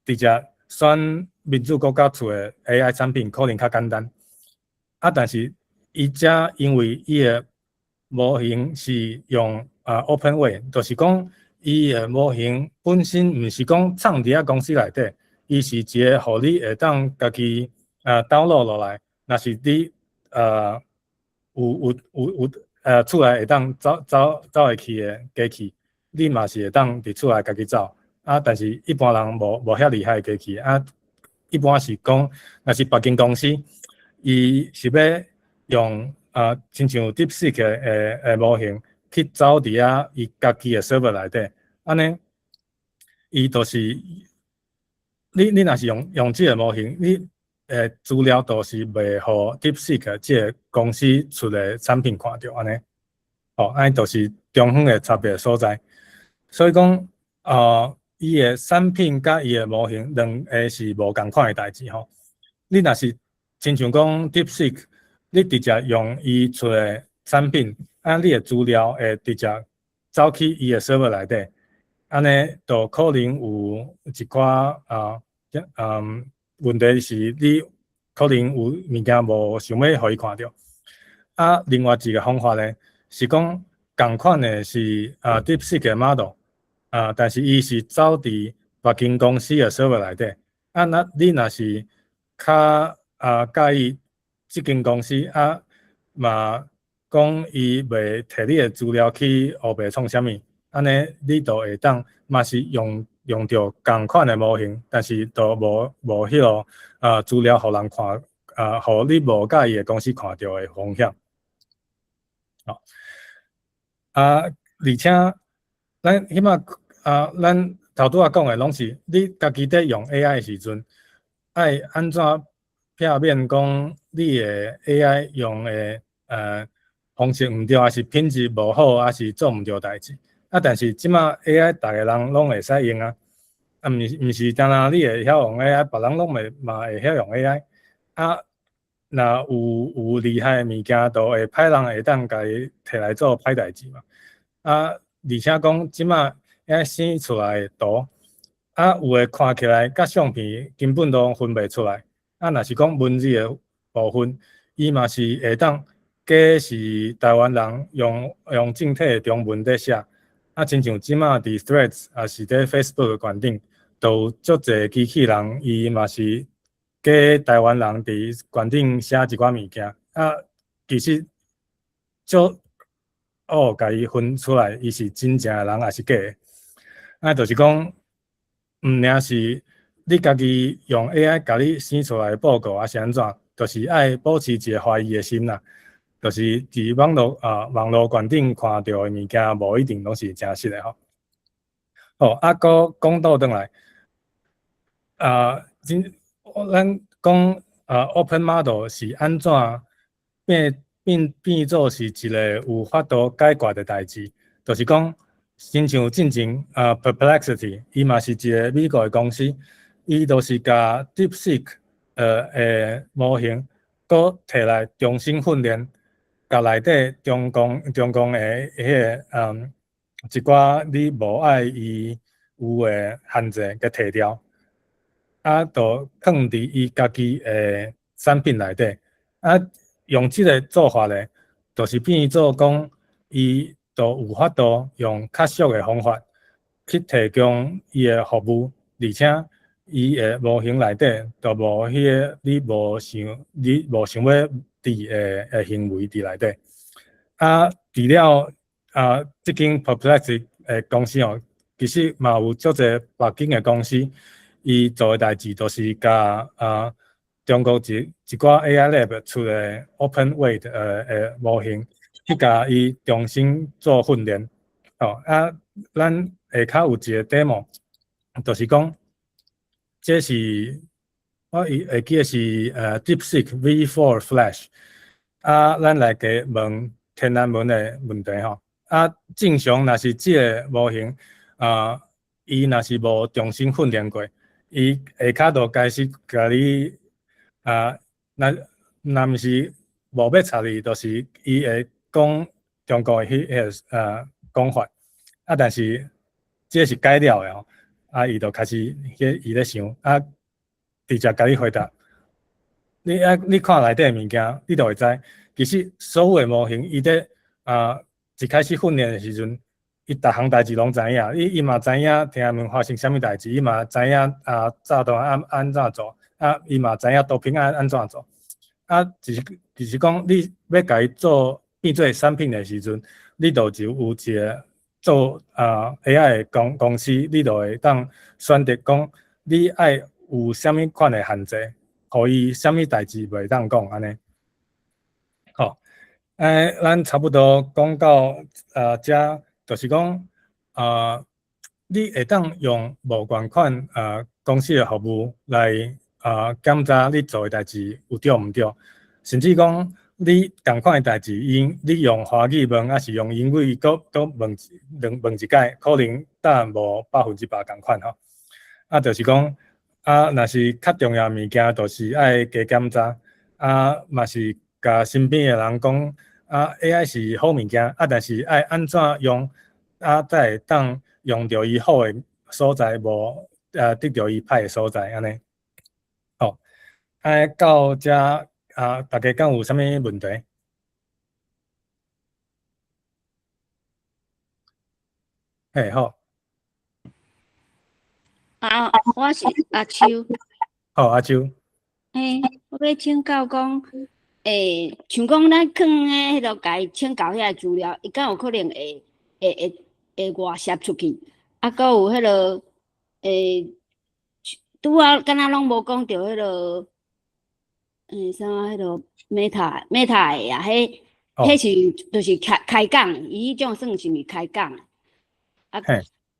直接選民主國家出的 AI 產品可能較簡單。但是伊遮因為伊的模型是用open weight，就是講伊的模型本身毋是講藏佇遐公司內底，伊是一個予你會當家己download 落來，若是你有厝內會當走走走會去的機器，你嘛是會當佇厝內家己走。但是一般人無遐厲害的機器，一般是講，若是別間公司，伊是欲用親像 DeepSeek 的模型去走佇遐伊家己的 server 內底，按呢，伊就是你若是用這個模型，你的資料都是袂予 DeepSeek 這個公司出的產品看著按呢，哦，按呢就是中間的差別所在。所以講，伊的產品佮伊的模型兩个是無仝款的代誌吼。你若是親像講 DeepSeek，你直接用伊出的產品，你的資料會直接走去伊的 server 內底，按呢就可能有一寡問題是你可能有物件無想欲予伊看著。另外一個方法咧，是講仝款的是DeepSeek 的 model，但是伊是走佇別間公司的 server 內底。那你若是較佮意這間公司，嘛講伊袂提你的資料去烏白創啥物，按呢你就會當嘛是用著仝款的模型，但是都無彼個資料予人看，予你無佮意的公司看著的風險。好，而且咱彼擺咱頭拄仔講的攏是你家己佇用 AI 的時陣，愛按怎避免講你的 AI 用的方式毋對，抑是品質無好，抑是做毋對代誌。但是這馬 AI 逐个人攏會使用啊，毋是單單你會曉用 AI，別人攏會嘛會曉用 AI。若有厲害的物件，就會歹人會當共伊提來做歹代誌嘛。而且講這馬 AI 生出來的圖，有的看起來佮相片根本都分袂出來。若是講文字的部分，伊嘛是會當假是台灣人用正體的中文佇寫。親像這馬佇 Threads 抑是佇 Facebook 懸頂，都有足濟機器人，伊嘛是假台灣人佇懸頂寫一寡物件。其實足學共伊分出來，伊是真正的人抑是假的。就是講，毋爾是你家己用 AI 共你生出來的報告，抑是按怎，就是愛保持一个懷疑的心啦。就是佇網路懸頂看著的物件，無一定攏是誠實的吼。好，閣講倒轉來，真咱講open model 是按怎變做是一个有法度解決的代誌，就是講，親像進前Perplexity，伊嘛是一个美國的公司，伊就是共 DeepSeek 的模型，閣提來重新訓練，共內底中共的彼个一寡你無愛伊有的限制共提掉，就囥佇伊家己的產品內底。用這个做法咧，就是變做講，伊就有法度用較俗的方法去提供伊的服務，而且伊的模型內底就無彼个你無想欲佇的行為佇內底。啊，除了啊，這間 Perplexity 的公司哦，其實嘛有足濟別間的公司，伊做的代誌就是共啊中國一寡 AI lab 出的 Open Weight 的模型，去共伊重新做訓練。哦，啊，咱下跤有一個 demo，就是講，這是我會記得是DeepSeek V4 Flash。啊，咱來加問天安門的問題吼。啊，正常若是這个模型，啊，伊若是無重新訓練過，伊下跤就開始共你啊，若毋是無欲插你，就是伊會講中國的彼个講法。啊，但是這是改了的吼，啊，伊就開始彼伊咧想，啊，直接共你回答。你啊，你看內底的物件，你就會知，其實所有的模型，伊咧啊一開始訓練的時陣，伊逐項代誌攏知影，伊嘛知影天安門發生啥物代誌，伊嘛知影啊炸彈按怎做，啊，伊嘛知影毒品按怎做，啊，只是講你欲共伊做變做產品的時陣，你就有一個做啊 AI 的公司，你就會當選擇講你愛有啥物款的限制，予伊啥物代誌袂當講按呢。好，咱差不多講到遮，就是講啊，你會當用無仝款公司的服務來檢查你做的代誌有對毋對，甚至講你仝款的代誌，因你用華語問，抑是用英語閣問兩問一擺，可能答案無100%仝款吼。啊，就是講啊，若是較重要物件，就是愛加檢查，啊，嘛是共身邊的人講，啊，AI 是好物件，啊，但是愛按怎用，啊，才會當用著伊好的所在，無得著伊歹的所在，按呢。好，啊，到遮啊，大家敢有啥物問題？嘿，好。啊，我是阿秋。好，阿秋。嘿，我欲請教講，像講咱囥咧彼落共伊請教遐個資料，伊敢有可能會外泄出去？啊，閣有彼落，拄仔敢若攏無講著彼落，啥彼落 Meta 的啊，彼是就是開講，伊彼種算是毋是開講？啊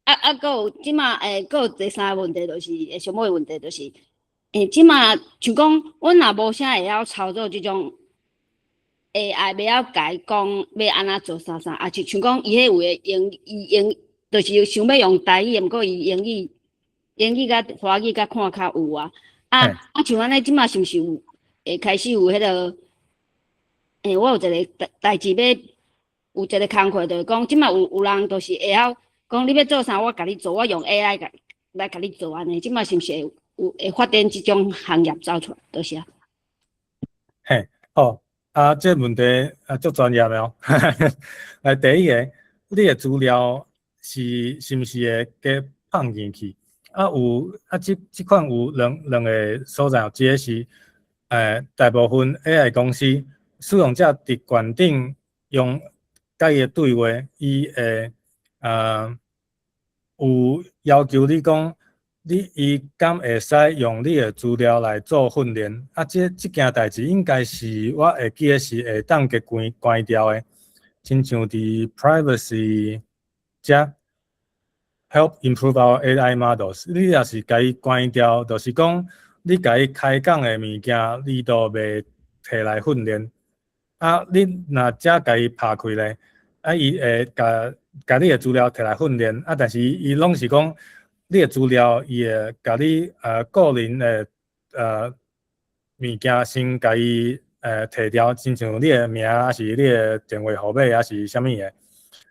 啊，閣有這馬，閣有第三个問題就是，上尾問題就是，這馬像講，阮若無啥會曉操作這種 AI，袂曉共伊講欲按怎做啥啥，啊，就像講伊彼有的英，伊英，就是想欲用台語，毋過伊英語佮華語佮看較有啊。啊啊，像按呢，這馬是毋是有會開始有彼个？我有一个代誌欲有一个工課，就是講這馬有人就是會曉講你欲做啥，我共你做，我用 AI 共來共你做按呢，這馬是毋是會有會發展這種行業走出來？多謝。嘿，好，啊，這個問題啊，足專業的哦。來，第一个，你的資料是毋是會加放進去？啊，有啊，這款有兩個所在，一个是大部分 AI 公司使用者佇懸頂用佮伊的對話，伊會有要求你講，伊敢會使用你的資料來做訓練？啊，這件代誌應該是我會記得是會當共關掉的，親像佇 privacy 遮 help improve our AI models，你若是共伊關掉，就是講你共伊開講的物件，你都袂提來訓練。啊，你若遮共伊拍開咧，啊，伊會共你的資料提來訓練，啊，但是伊攏是講你的資料，伊會共你個人的物件先共伊提掉，親像你的名，抑是你的電話號碼，抑是啥物的，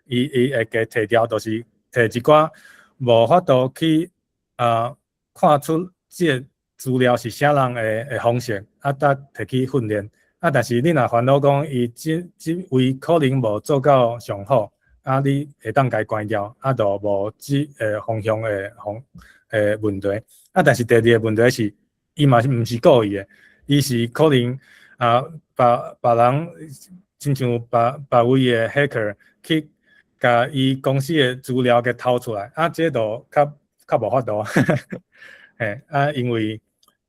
伊會共提掉，就是提一寡無法度去看出這个資料是啥人的方式，啊，才提去訓練。啊，但是你若煩惱講伊這這位可能無做到上好，啊，你會當共伊關掉，啊，就無這個方向的方的問題。啊，但是第二个問題是，伊嘛是毋是故意的，伊是可能啊，別別人親像別別位的 hacker 去共伊公司的資料給偷出來，啊，這就較較無法度。嘿，啊，因為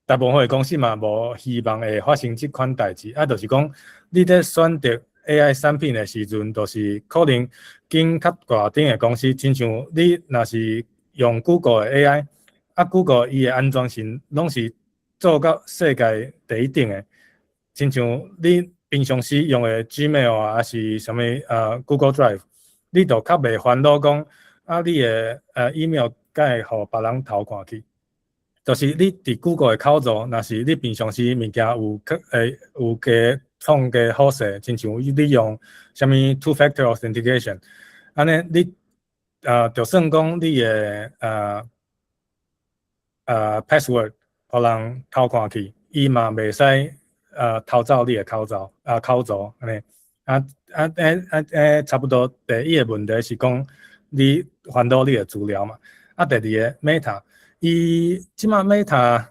大部分的公司嘛無希望會發生這款代誌，啊，就是講你佇選擇 AI 產品的時陣，就是可能揀較大間的公司，親像你若是用 Google 的 AI，啊，Google 伊的安全性攏是做到世界第一等的，親像你平常時用的 Gmail 啊，還是啥物Google Drive，你就較袂煩惱講啊，你的email 敢會予別人偷看去。就是你佇 Google 的口座，若是你平常時物件有去有加創加好勢，親像你用啥物 two factor authentication，按呢你就算講你的password 予人偷看去，伊嘛袂使偷走你的口罩啊口座按呢。啊啊欸啊欸，差不多第一个問題是講你煩惱你的資料嘛。啊，第二个 Meta，伊這馬 Meta，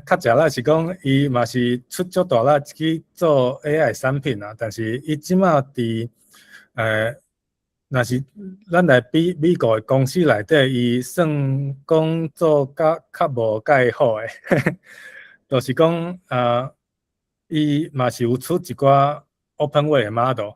較食力是講伊嘛是出足大力去做 AI 產品啊，但是伊這馬佇若是咱來比美國的公司內底，伊算講做甲較無蓋好的，就是講伊嘛是有出一寡 open weight 的 model，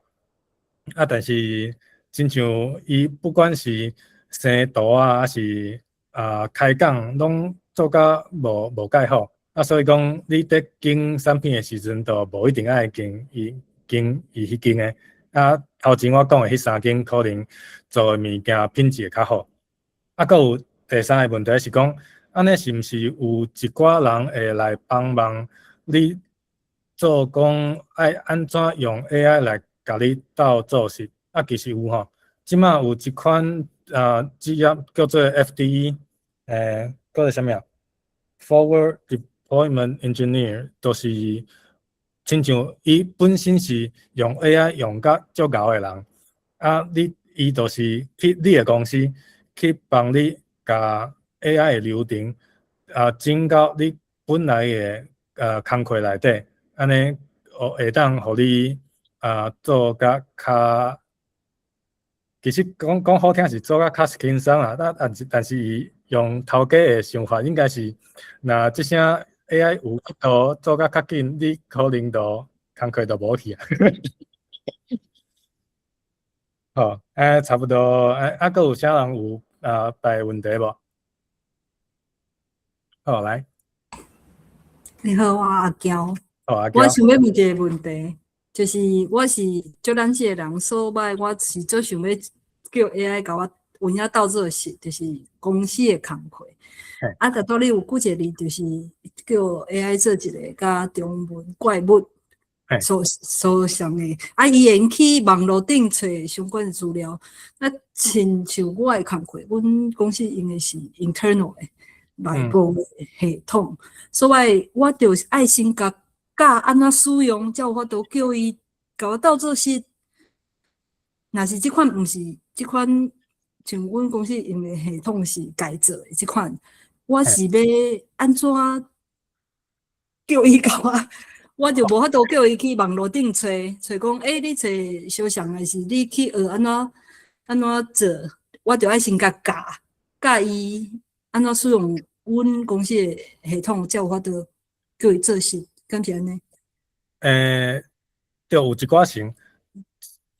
啊，但是親像伊不管是生圖啊，還是開講，攏做甲無無蓋好，啊，所以講你佇揀產品的時陣，就無一定愛揀伊揀伊彼間的。啊，頭前我講的彼三間可能做的物件品質會較好。啊，閣有第三个問題是講，按呢是毋是有一寡人會來幫忙你做講愛按怎用 AI 來共你鬥做事？啊，其實有吼，這馬有一款職業叫做 FDE，閣是啥物啊？Forward Deployment Engineer，就是親像伊本身是用 AI 用甲足𠢕的人，啊，你伊就是去你的公司去幫你共 AI 的流程整到你本來的工課內底，按呢會當予你做甲較，其實講講好聽是做甲較輕鬆啦，啊但是但是伊用頭家的想法應該是，若這聲 AI 有法度做甲較緊，你可能就工課就無去啊。好，差不多，啊，閣有啥人有別問題無？好，來。你好，我阿嬌。哦，阿嬌。我想欲問一个問題，就是我是足懶死的人，所以我是足想欲叫 AI 共我有影鬥做事，就是公司的工課。啊，拄拄你有舉一個例，就是叫 AI 做一个佮中文怪物所所像的，啊，伊會用去網路頂揣相關的資料。啊，親像我的工課，阮公司用的是 internal 的內部的系統，所以我就是愛先共教按怎使用，才有法度叫伊共我鬥做事。若是這款毋是這款，像阮公司用的系統是家做的這款，我是欲按怎叫伊共我？我就無法度叫伊去網路頂揣揣講，欸，你揣相像的是你去學按怎按怎做，我就愛先共教教伊按怎使用阮公司的系統，才有法度叫伊做事，敢是按呢？對，有一寡型，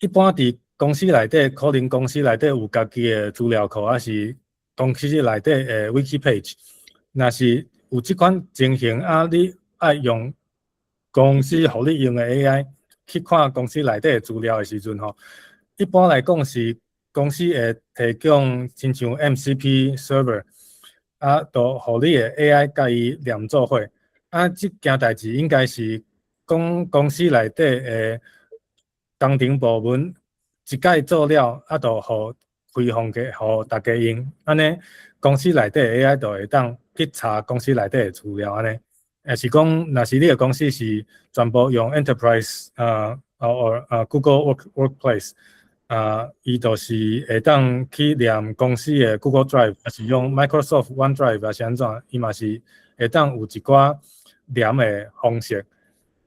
一般佇公司內底，可能公司內底有家己的資料庫，抑是公司內底的 wiki page。若是有這款情形，啊，你愛用公司予你用的 AI 去看公司內底的資料的時陣吼，一般來講是公司會提供親像 MCP server，啊，就予你的 AI 共伊連做伙。啊，這件代誌應該是講公司內底的工程部門一擺做了，啊，就予開放給予大家用，按呢公司內底的 AI 就會當去查公司內底的資料，按呢。抑是講，若是你的公司是全部用 Enterprise 或Google Workplace，伊就是會當去連公司的 Google Drive，抑是用 Microsoft OneDrive，抑是按怎，伊嘛是會當有一寡連的方式。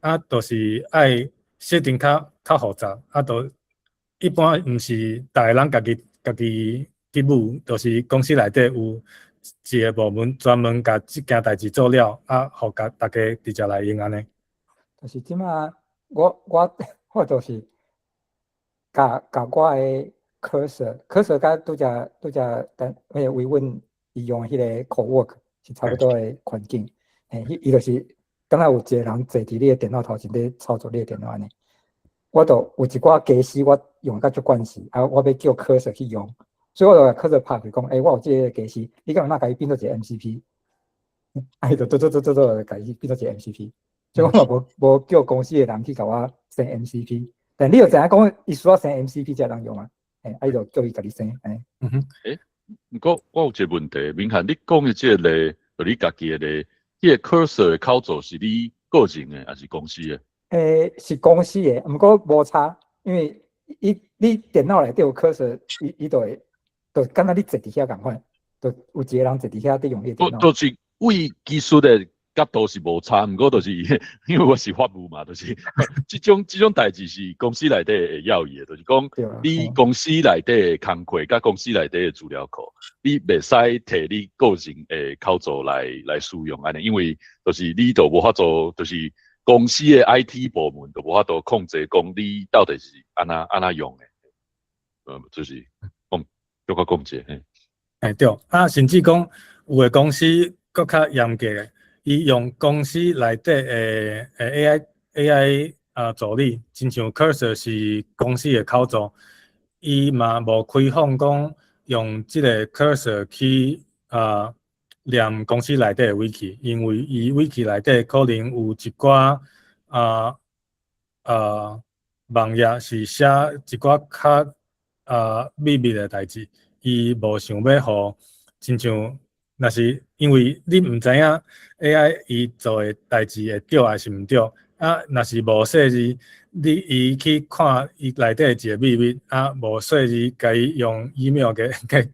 啊，就是愛設定較複雜，啊，就一般毋是逐个人家己去舞，就是公司內底有一个部門專門共這件代誌做了，啊，予共大家直接來用按呢。就是這馬，我就是共我的 Cursor，Cursor 佮拄才等彼个維穩伊用彼個 Cowork 是差不多的環境，嘿，伊就是敢若有一個人坐佇你的電腦頭前咧操作你的電腦按呢。我就有一寡家私我用甲足慣勢，啊，我欲叫 Cursor 去用，所以我就共 Cursor 拍去講，欸，我有這個家私，你敢有哪共伊變做一個 MCP？啊，伊就做做做做做，共伊變做一個 MCP。所以我嘛無叫公司的人去共我生 MCP，但你就知影講，伊需要生 MCP 才通用啊，嘿，啊，伊就叫伊家己生，嘿。欸，毋過我有一個問題，明翰，你講的這個例，就你家己的例，彼個 Cursor 的口座是你個人的，抑是公司的？欸，是公司的，毋過無差，因為伊你電腦內底有 Cursor，伊就會，就敢若你坐佇遐仝款，就有一個人坐佇遐佇用你的電腦。就是為技術的角度是無差，毋過就是因為我是法務嘛，就是這種代誌是公司內底會要伊的，就是講你公司內底的工課佮公司內底的資料庫，你袂使提你個人的口座來使用按呢，因為就是你就無法度，就是公司的 IT 部門就無法度控制講你到底是按怎用的，就是講閣較講者，嘿。欸對，啊，甚至講有的公司閣較嚴格的，伊用公司內底的 AI 助理，親像 Cursor 是公司的口座，伊嘛無開放講用這个 Cursor 去連公司內底的 Wiki，因為伊 Wiki 內底可能有一寡網頁是寫一寡較秘密的代誌，伊無想欲予親像，若是因為你毋知影 AI 伊做的代誌會對抑是毋對，啊，若是無細膩，你伊去看伊內底一个秘密，啊，無細膩，共伊用 email 共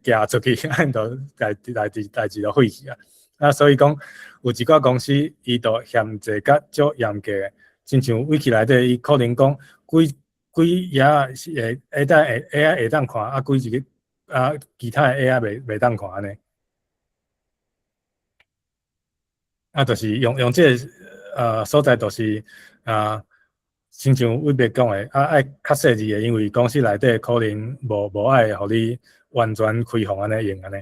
寄出去，按就代誌就廢去啊。啊，所以講有一寡公司伊就限制較足嚴格的，親像 Wiki 內底，伊可能講幾幾頁是會當 AI 會當看，啊，幾一个啊，其他的 AI 袂當看按呢。啊，就是用這个所在，就是啊，親像偉伯講的，啊，愛較細膩的，因為公司內底可能無愛予你完全開放按呢用按呢。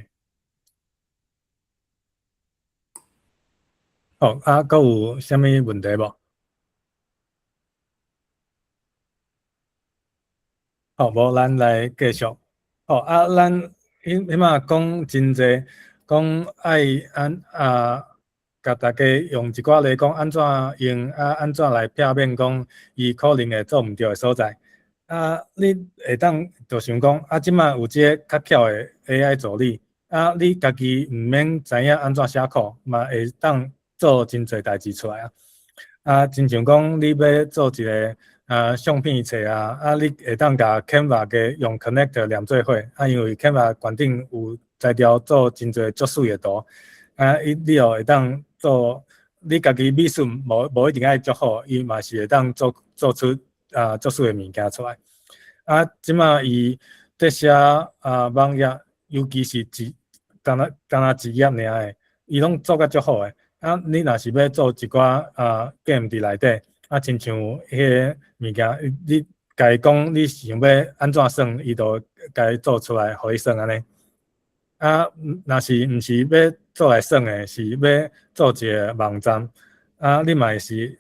好，啊，閣有啥物問題無？好，無咱來繼續。好，啊，咱彼馬講真濟，講愛按啊，共大家用一寡例講按怎用，啊，按怎來避免講伊可能會做毋對的所在。啊，你會當就想講，啊，這馬有這个較巧的 AI 助理，啊，你家己毋免知影按怎寫 code，嘛會當做真濟代誌出來啊。啊，親像講你欲做一个相片冊啊，啊，你會當共 Canva 加用 Connect 連做伙，啊，因為 Canva 懸頂有才調做真濟足媠的圖，啊，伊你又會當做，你家己美術無一定愛足好，伊嘛是會當做出足媠的物件出來。啊，這馬伊佇寫網頁，尤其是一敢若一頁爾的，伊攏做甲足好的。啊，你若是欲做一寡game 佇內底，啊，親像彼个物件，你共伊講你想欲按怎算，伊就共伊做出來，予你算按呢。啊，若是毋是欲做來耍的，是欲做一个網站，啊，你嘛會是，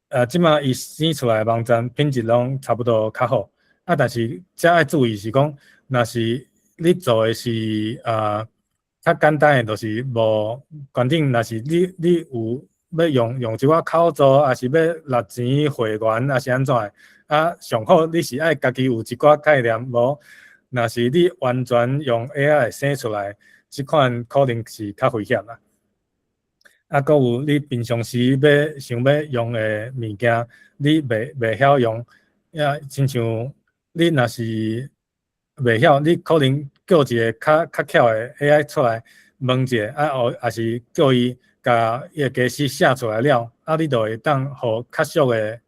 這馬伊生出來的網站品質攏差不多較好。啊，但是遮愛注意是講，若是你做的是較簡單的，就是無，反正若是你有欲用一寡口座，抑是欲納錢會員，抑是按怎的，啊，上好你是愛家己有一寡概念，無，若是你完全用 AI 生出來，這款可能是較危險啦。啊，閣有你平常時欲想欲用的物件，你袂曉用，也親像你若是袂曉，你可能叫一个較巧的 AI 出來問者，啊，哦，抑是叫伊共伊的格式寫出來了，啊，你就會當予較俗的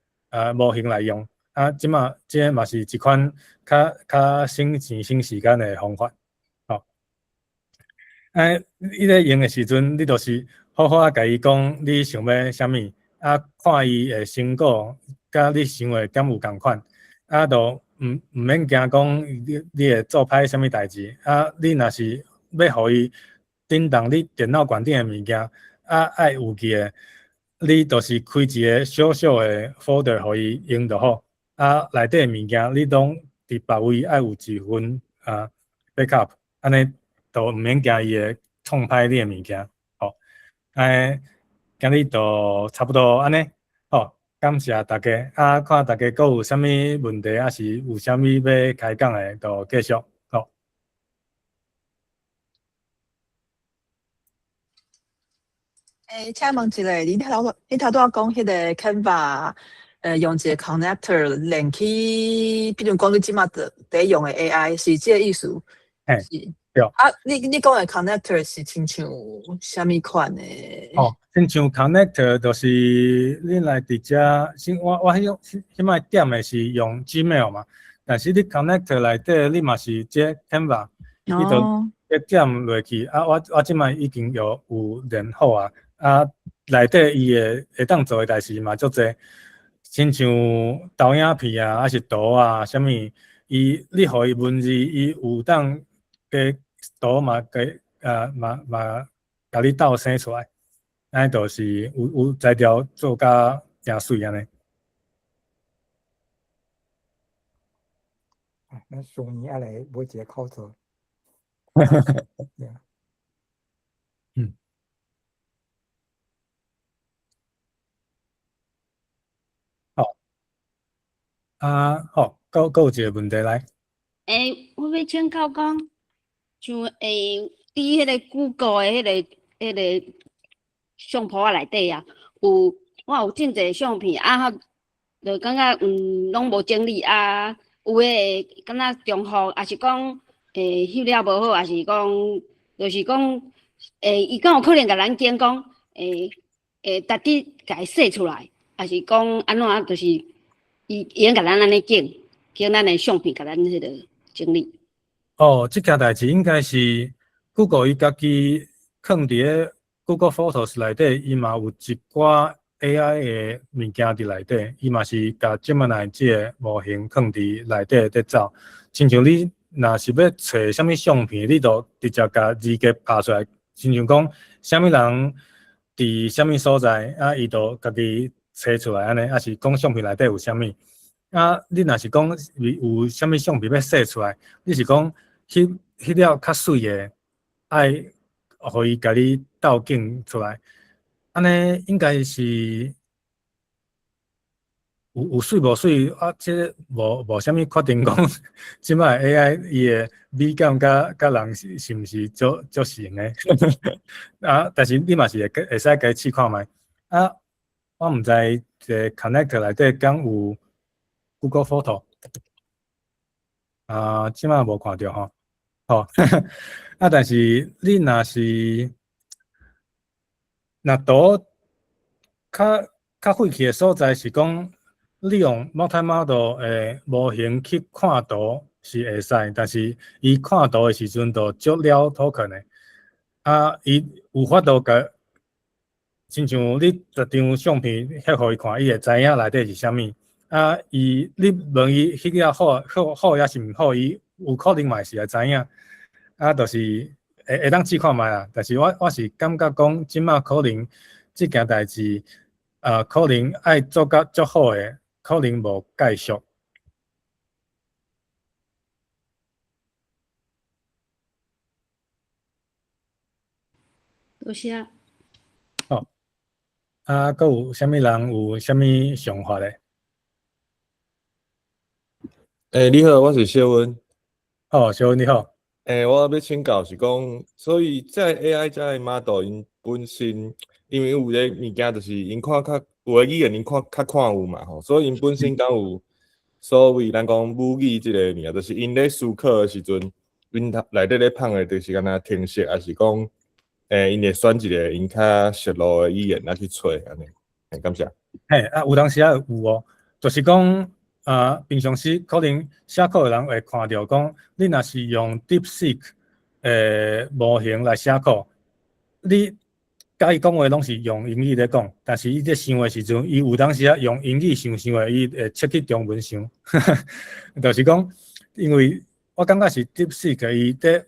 模型來用。啊，這馬這嘛是一款較省錢省時間的方法。吼，啊，你咧用的時陣，你就是好好仔共伊講你想欲啥物，啊，看伊的成果，佮你想的敢有仝款，啊，就毋免驚講你會做歹啥物代誌。啊，你若是欲予伊振動你電腦懸頂的物件，啊，愛有記的，你就是開一个小小的 folder 予伊用就好。啊，內底的物件你攏佇別位愛有一份backup，按呢就毋免驚伊會創歹你的物件。吼，按呢今日就差不多按呢，好，感謝大家。啊，看大家閣有啥物問題，抑是有啥物欲開講的，就繼續。好。欸，請問一下，你頭拄仔講彼个 Canva，用一个 connector 連去，比如講你這馬佇用的 AI 是這个意思？嘿，是。對。啊，你講的 connector 是親像啥物款的？哦，親像 connector 就是你來直接，先我彼擺點的是用 Gmail 嘛，但是你 connector 內底你嘛是這 Canva，你就一點落去，啊，我這擺已經有連好啊，啊，內底伊會當做的代誌嘛足濟，親像投影片啊，抑是圖啊，啥物，伊你予伊文字，伊有當加圖嘛加嘛共你鬥生出來，按呢就是有才調做甲誠媠按呢。咱上年愛來買一个口罩。嗯。好。啊，好，閣有一个問題來。欸，我欲請教講，像佇彼个 Google 的彼个相簿仔內底啊，有我有真濟相片啊，就感覺攏無整理啊，有的會敢若重複，抑是講翕了無好，抑是講就是講伊敢有可能共咱講講家己共伊洗出來，抑是講按怎，就是伊會用共咱按呢揀，揀咱的相片，共咱彼个整理。哦，這件代誌應該是 Google 伊家己囥佇咧 Google Photos 內底，伊嘛有一寡 AI 的物件佇內底，伊嘛是共 Gemini 這个模型囥佇內底佇走。親像你若是欲揣啥物相片，你就直接共字格拍出來，親像講啥物人佇啥物所在，啊，伊就家己揣出來按呢，抑是講相片內底有啥物。啊，你若是講有啥物相片欲洗出來，你是講翕了較媠的，愛予伊共你鬥揀出來，按呢應該是有媠無媠啊？這个無啥物確定講，這擺 AI 伊的美感佮人是毋是足像的？啊，但是你嘛是會使共伊試看覓。啊，我毋知這個 Connect 內底敢有 Google Photo？啊，這擺無看著吼。吼，啊，但是你若是若圖較廢去的所在是講，你用 Multimodal 的模型去看圖是會使，但是伊看圖的時陣就足了 token 的。啊，伊有法度共，親像你一張相片翕予伊看，伊會知影內底是啥物。啊，伊你問伊翕了好好好抑是毋好，伊有可能嘛是會知影。啊，就是會當試看覓啦。但是我是感覺講，這擺可能這件代誌，可能愛做甲足好的，可能無介俗。多謝。好，啊，閣有啥物人有啥物想法的？欸，你好，我是小溫。哦，小溫你好。欸，我欲請教是講，所以這 AI 這个 model 𪜶本身因為有个物件就是𪜶看較有的語言𪜶看較看有嘛吼，所以𪜶本身敢有所謂咱講母語這个物件，就是𪜶咧思考的時陣，𪜶頭內底咧放的就是敢若程式，抑是講，𪜶會選一個𪜶較熟路的語言來去揣按呢。嘿，感謝。嘿，啊，有當時仔有哦，就是講，啊，平常時可能寫 code 的人會看著講，你若是用 DeepSeek 模型來寫 code，你佮伊講話攏是用英語咧講，但是伊咧想的時陣，伊有當時仔用英語想想的，伊會切去中文想，就是講，因為我感覺是 DeepSeek 伊佇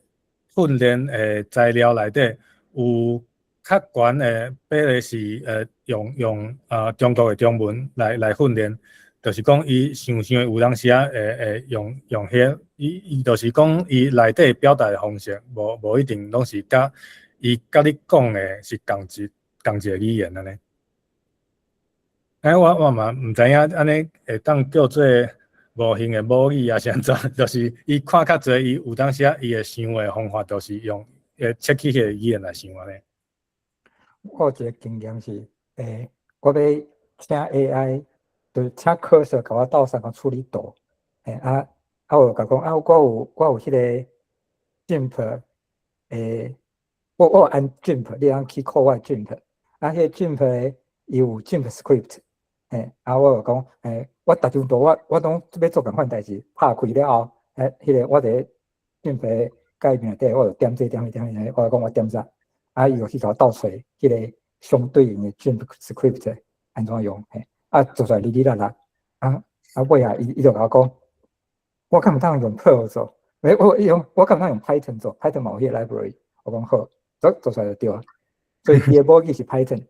訓練的材料內底有較懸的比例是用中國的中文來訓練，就是講伊想想的有當時仔會用彼個，伊就是講伊內底表達的方式，無一定攏是佮伊佮你講的是仝一個語言按呢。欸，我嘛毋知影按呢會當叫做模型的母語抑是按怎，就是伊看較濟，伊有當時仔伊會想的方法，就是用會切去彼個語言來想按呢。我有一個經驗是，我欲請 AI，就是請 Cursor 共我鬥相共處理圖，啊，我就共講，啊，我有彼個 GIMP，我有按 GIMP，你通去 call 我的 GIMP，啊，彼個 GIMP 咧，伊有 GIMP script，啊，我就講，我逐張圖我攏欲做仝款代誌，拍開了後，彼個我佇 GIMP 的界面內底，我就點這點彼點彼，我就講我點啥，啊，伊就去共我鬥揣彼個相對應的 GIMP script 按怎用，啊，做出來哩哩啦啦，啊尾仔伊就共我講，我敢毋通用 Perl 做，我用我敢毋通用 Python 做，Python 嘛有彼個 library，我講好，做出來就對啊，所以伊的母語是 Python。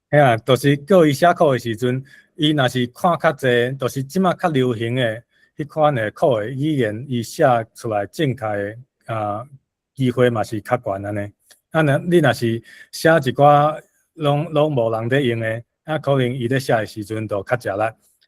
嘿啊，就是叫伊寫 code 的時陣，伊若是看較濟，就是這馬較流行的彼款的 code 的語言，伊寫出來正確的啊機會嘛是較懸按呢。啊，若你若是寫一寡攏無人咧用的，啊，可能伊咧寫的時陣就較食力。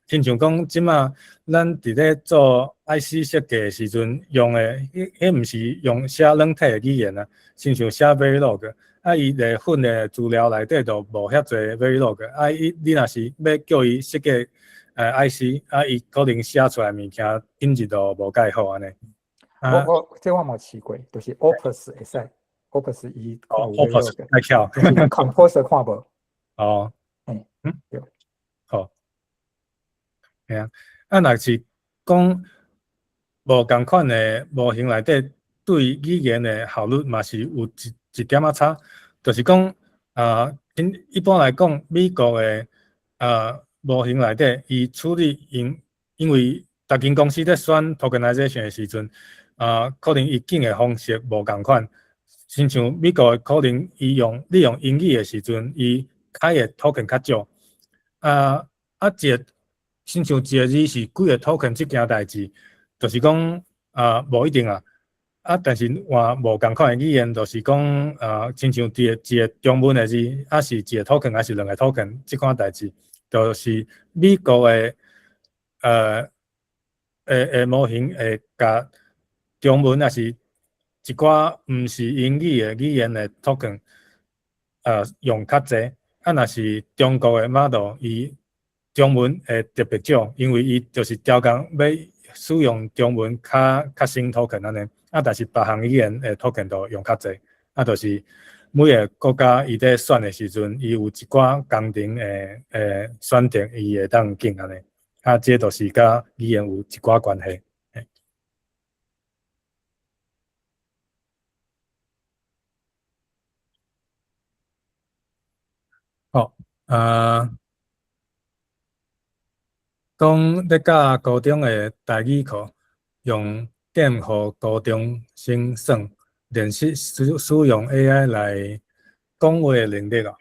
親像講這馬咱佇咧做 IC 設計的時陣用的，彼毋是用寫軟體的語言啊，親像寫 Verilog，啊，伊咧訓練資料內底就無遐濟 Verilog，啊，伊你若是欲叫伊設計IC，啊，伊可能寫出來物件品質就無蓋好按呢。我這我嘛試過，就是 Opus 會使，Opus 伊看有 Opus 太巧，Composer 看無。哦，嗯，對，好。嘿啊，啊，若是講無仝款的模型內底，對語言的效率嘛是有一點仔差，就是講啊，一般來講，美國的模型內底，伊處理因為逐間公司咧選 tokenization 的時陣，啊，可能伊揀的方式無仝款，親像美國可能伊用你用英語的時陣，伊開的 token 較少，啊，一個親像一個字是幾個 token 這件代誌，就是講啊，無一定啊，啊，但是換無仝款的語言，就是講啊，親像一個中文的字，抑是一個 token，抑是兩個 token，這款代誌，就是美國的模型會共中文抑是一寡毋是英語的語言的 token，用較濟，啊，若是中國的 model，伊中文會特別少，因為伊就是專工欲使用中文較省 token 按呢，啊，但是別項語言的 token 就用較濟，啊，就是每个國家伊咧選的時陣，伊有一寡工程的選擇，伊會當揀按呢，啊，這就是佮語言有一寡關係。好，講咧教高中的台語課，用電予高中生算練習使用 AI 來講話的能力啊。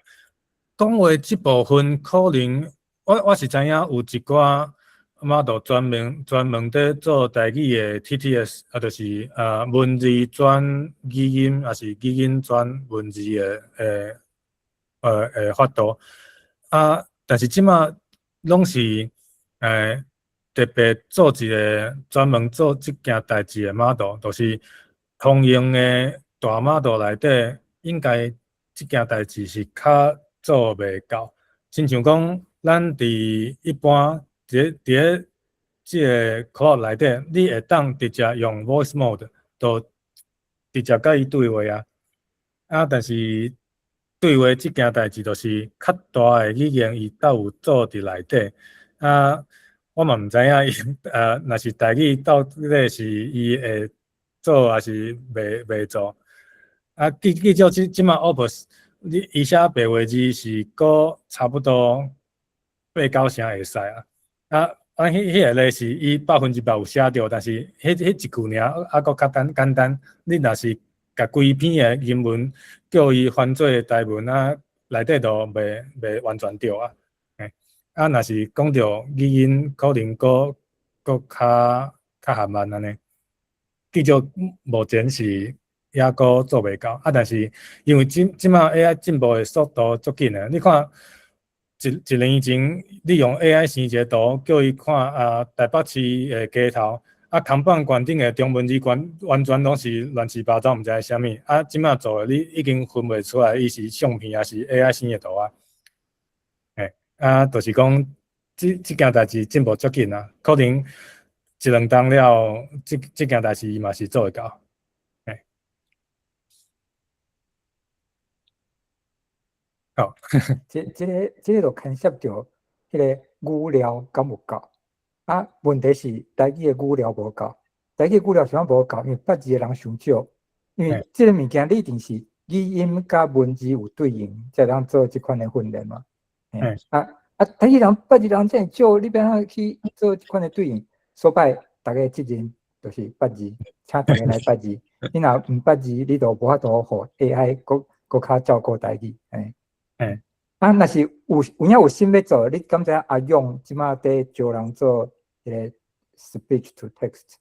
講話這部分可能我是知影有一寡 model 專門佇做台語的 TTS，啊，就是文字轉語音，抑是語音轉文字的法度。啊，但是這馬攏是特別做一個專門做這件代誌的 model，就是通用的大 model 內底應該這件代誌是較做袂到。親像講，咱佇一般佇咧這个 Claude 內底，你會當直接用 voice mode，就直接佮伊對話啊。啊，但是對話這件代誌，就是較大的語言，伊斗有做佇內底。啊，我嘛毋知影伊，若是台語到底是伊會做抑是袂做。啊，至少這擺 Opus，你伊寫白話字是閣差不多八九成會使啊。啊，彼個咧是伊100%有寫著，但是彼一句爾啊，閣較簡單。你若是共規篇的英文叫伊翻做台文啊，內底都袂完全對啊。啊，若是講著語音，可能閣較含慢按呢。至少目前是猶閣做袂到。啊，但是因為這擺 AI 進步的速度足緊的，你看一年前你用 AI 生一个圖，叫伊看啊台北市的街頭，啊，看板懸頂的中文字完全攏是亂七八糟，毋知是啥物。啊，這擺做的你已經分袂出來，伊是相片抑是 AI 生的圖啊。啊，就是講，這件代誌進步足緊啊，可能一兩冬了，這件代誌伊嘛是做會到。好，這個就牽涉著彼个語料敢有夠。啊，問題是台語的語料無夠，台語語料啥無夠？因為捌字的人傷少，因為這个物件你一定是語音佮文字有對應，才會當做這款的訓練嘛。啊，台語人捌字人遮爾少，你欲按怎去做這款的對應？所以逐家責任就是捌字，請逐家來捌字。你若毋捌字，你就無法度予 AI 閣較照顧台語。啊，若是有影有心欲做，你敢知影阿勇這擺佇招人做彼个 speech to text？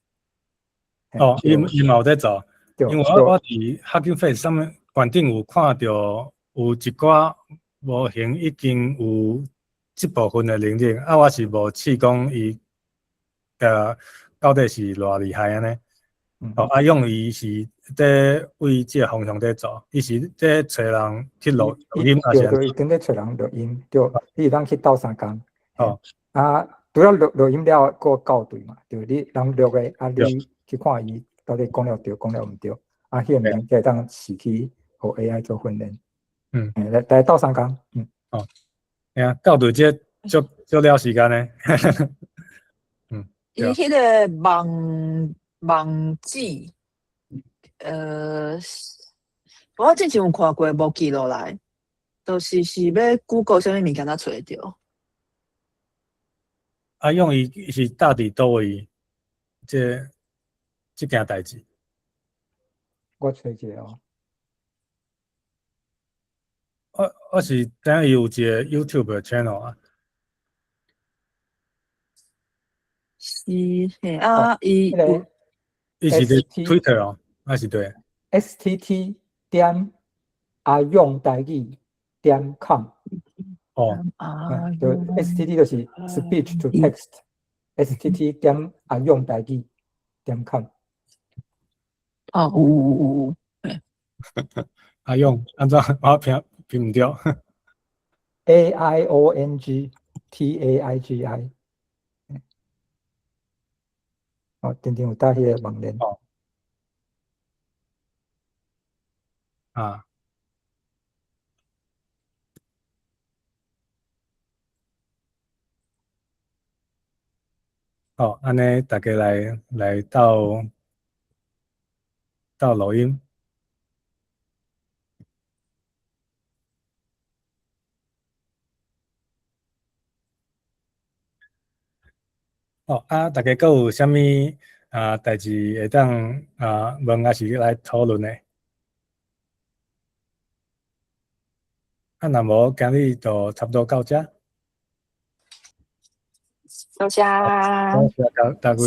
哦，伊嘛有佇做，因為我佇 Hugging Face 上面懸頂有看著有一寡模型已經有這部分的能力，啊，我是無試講伊到底是偌厲害按呢。哦，阿勇伊是佇為這个方向佇做，伊是佇揣人去錄音，抑是？對，伊當佇揣人錄音，對，你會當去鬥相共。哦，啊，除了錄音了，閣校對嘛，對，你人錄的，啊，你去看伊到底講了對，講了毋對，啊，彼个物件才會當試去予 AI 做訓練。來鬥相共。哦，嘿啊，校對這足了時間呢。伊彼个網址，我之前有看過，無記落來，就是欲 Google 啥物物件才揣會著。阿勇伊是佇佗位？這件代誌？我揣一下哦。我是知影伊有一个 YouTube 的 channel 啊。是嘿啊，伊有。伊是佇 Twitter 哦，還是對？STT.阿勇台語.com。哦。就 STT 就是 speech to text，STT.阿勇台語.com。哦，有，阿勇，按怎我拼毋著？AIONGTAIGI。哦，定定有搭彼个網連。哦。啊。好，按呢逐家來鬥錄音。哦，啊，逐家閣有啥物代誌會當問，抑是來討論的？啊，若無，今日就差不多到這。多謝。多謝大家。多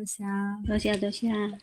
謝。多謝多謝。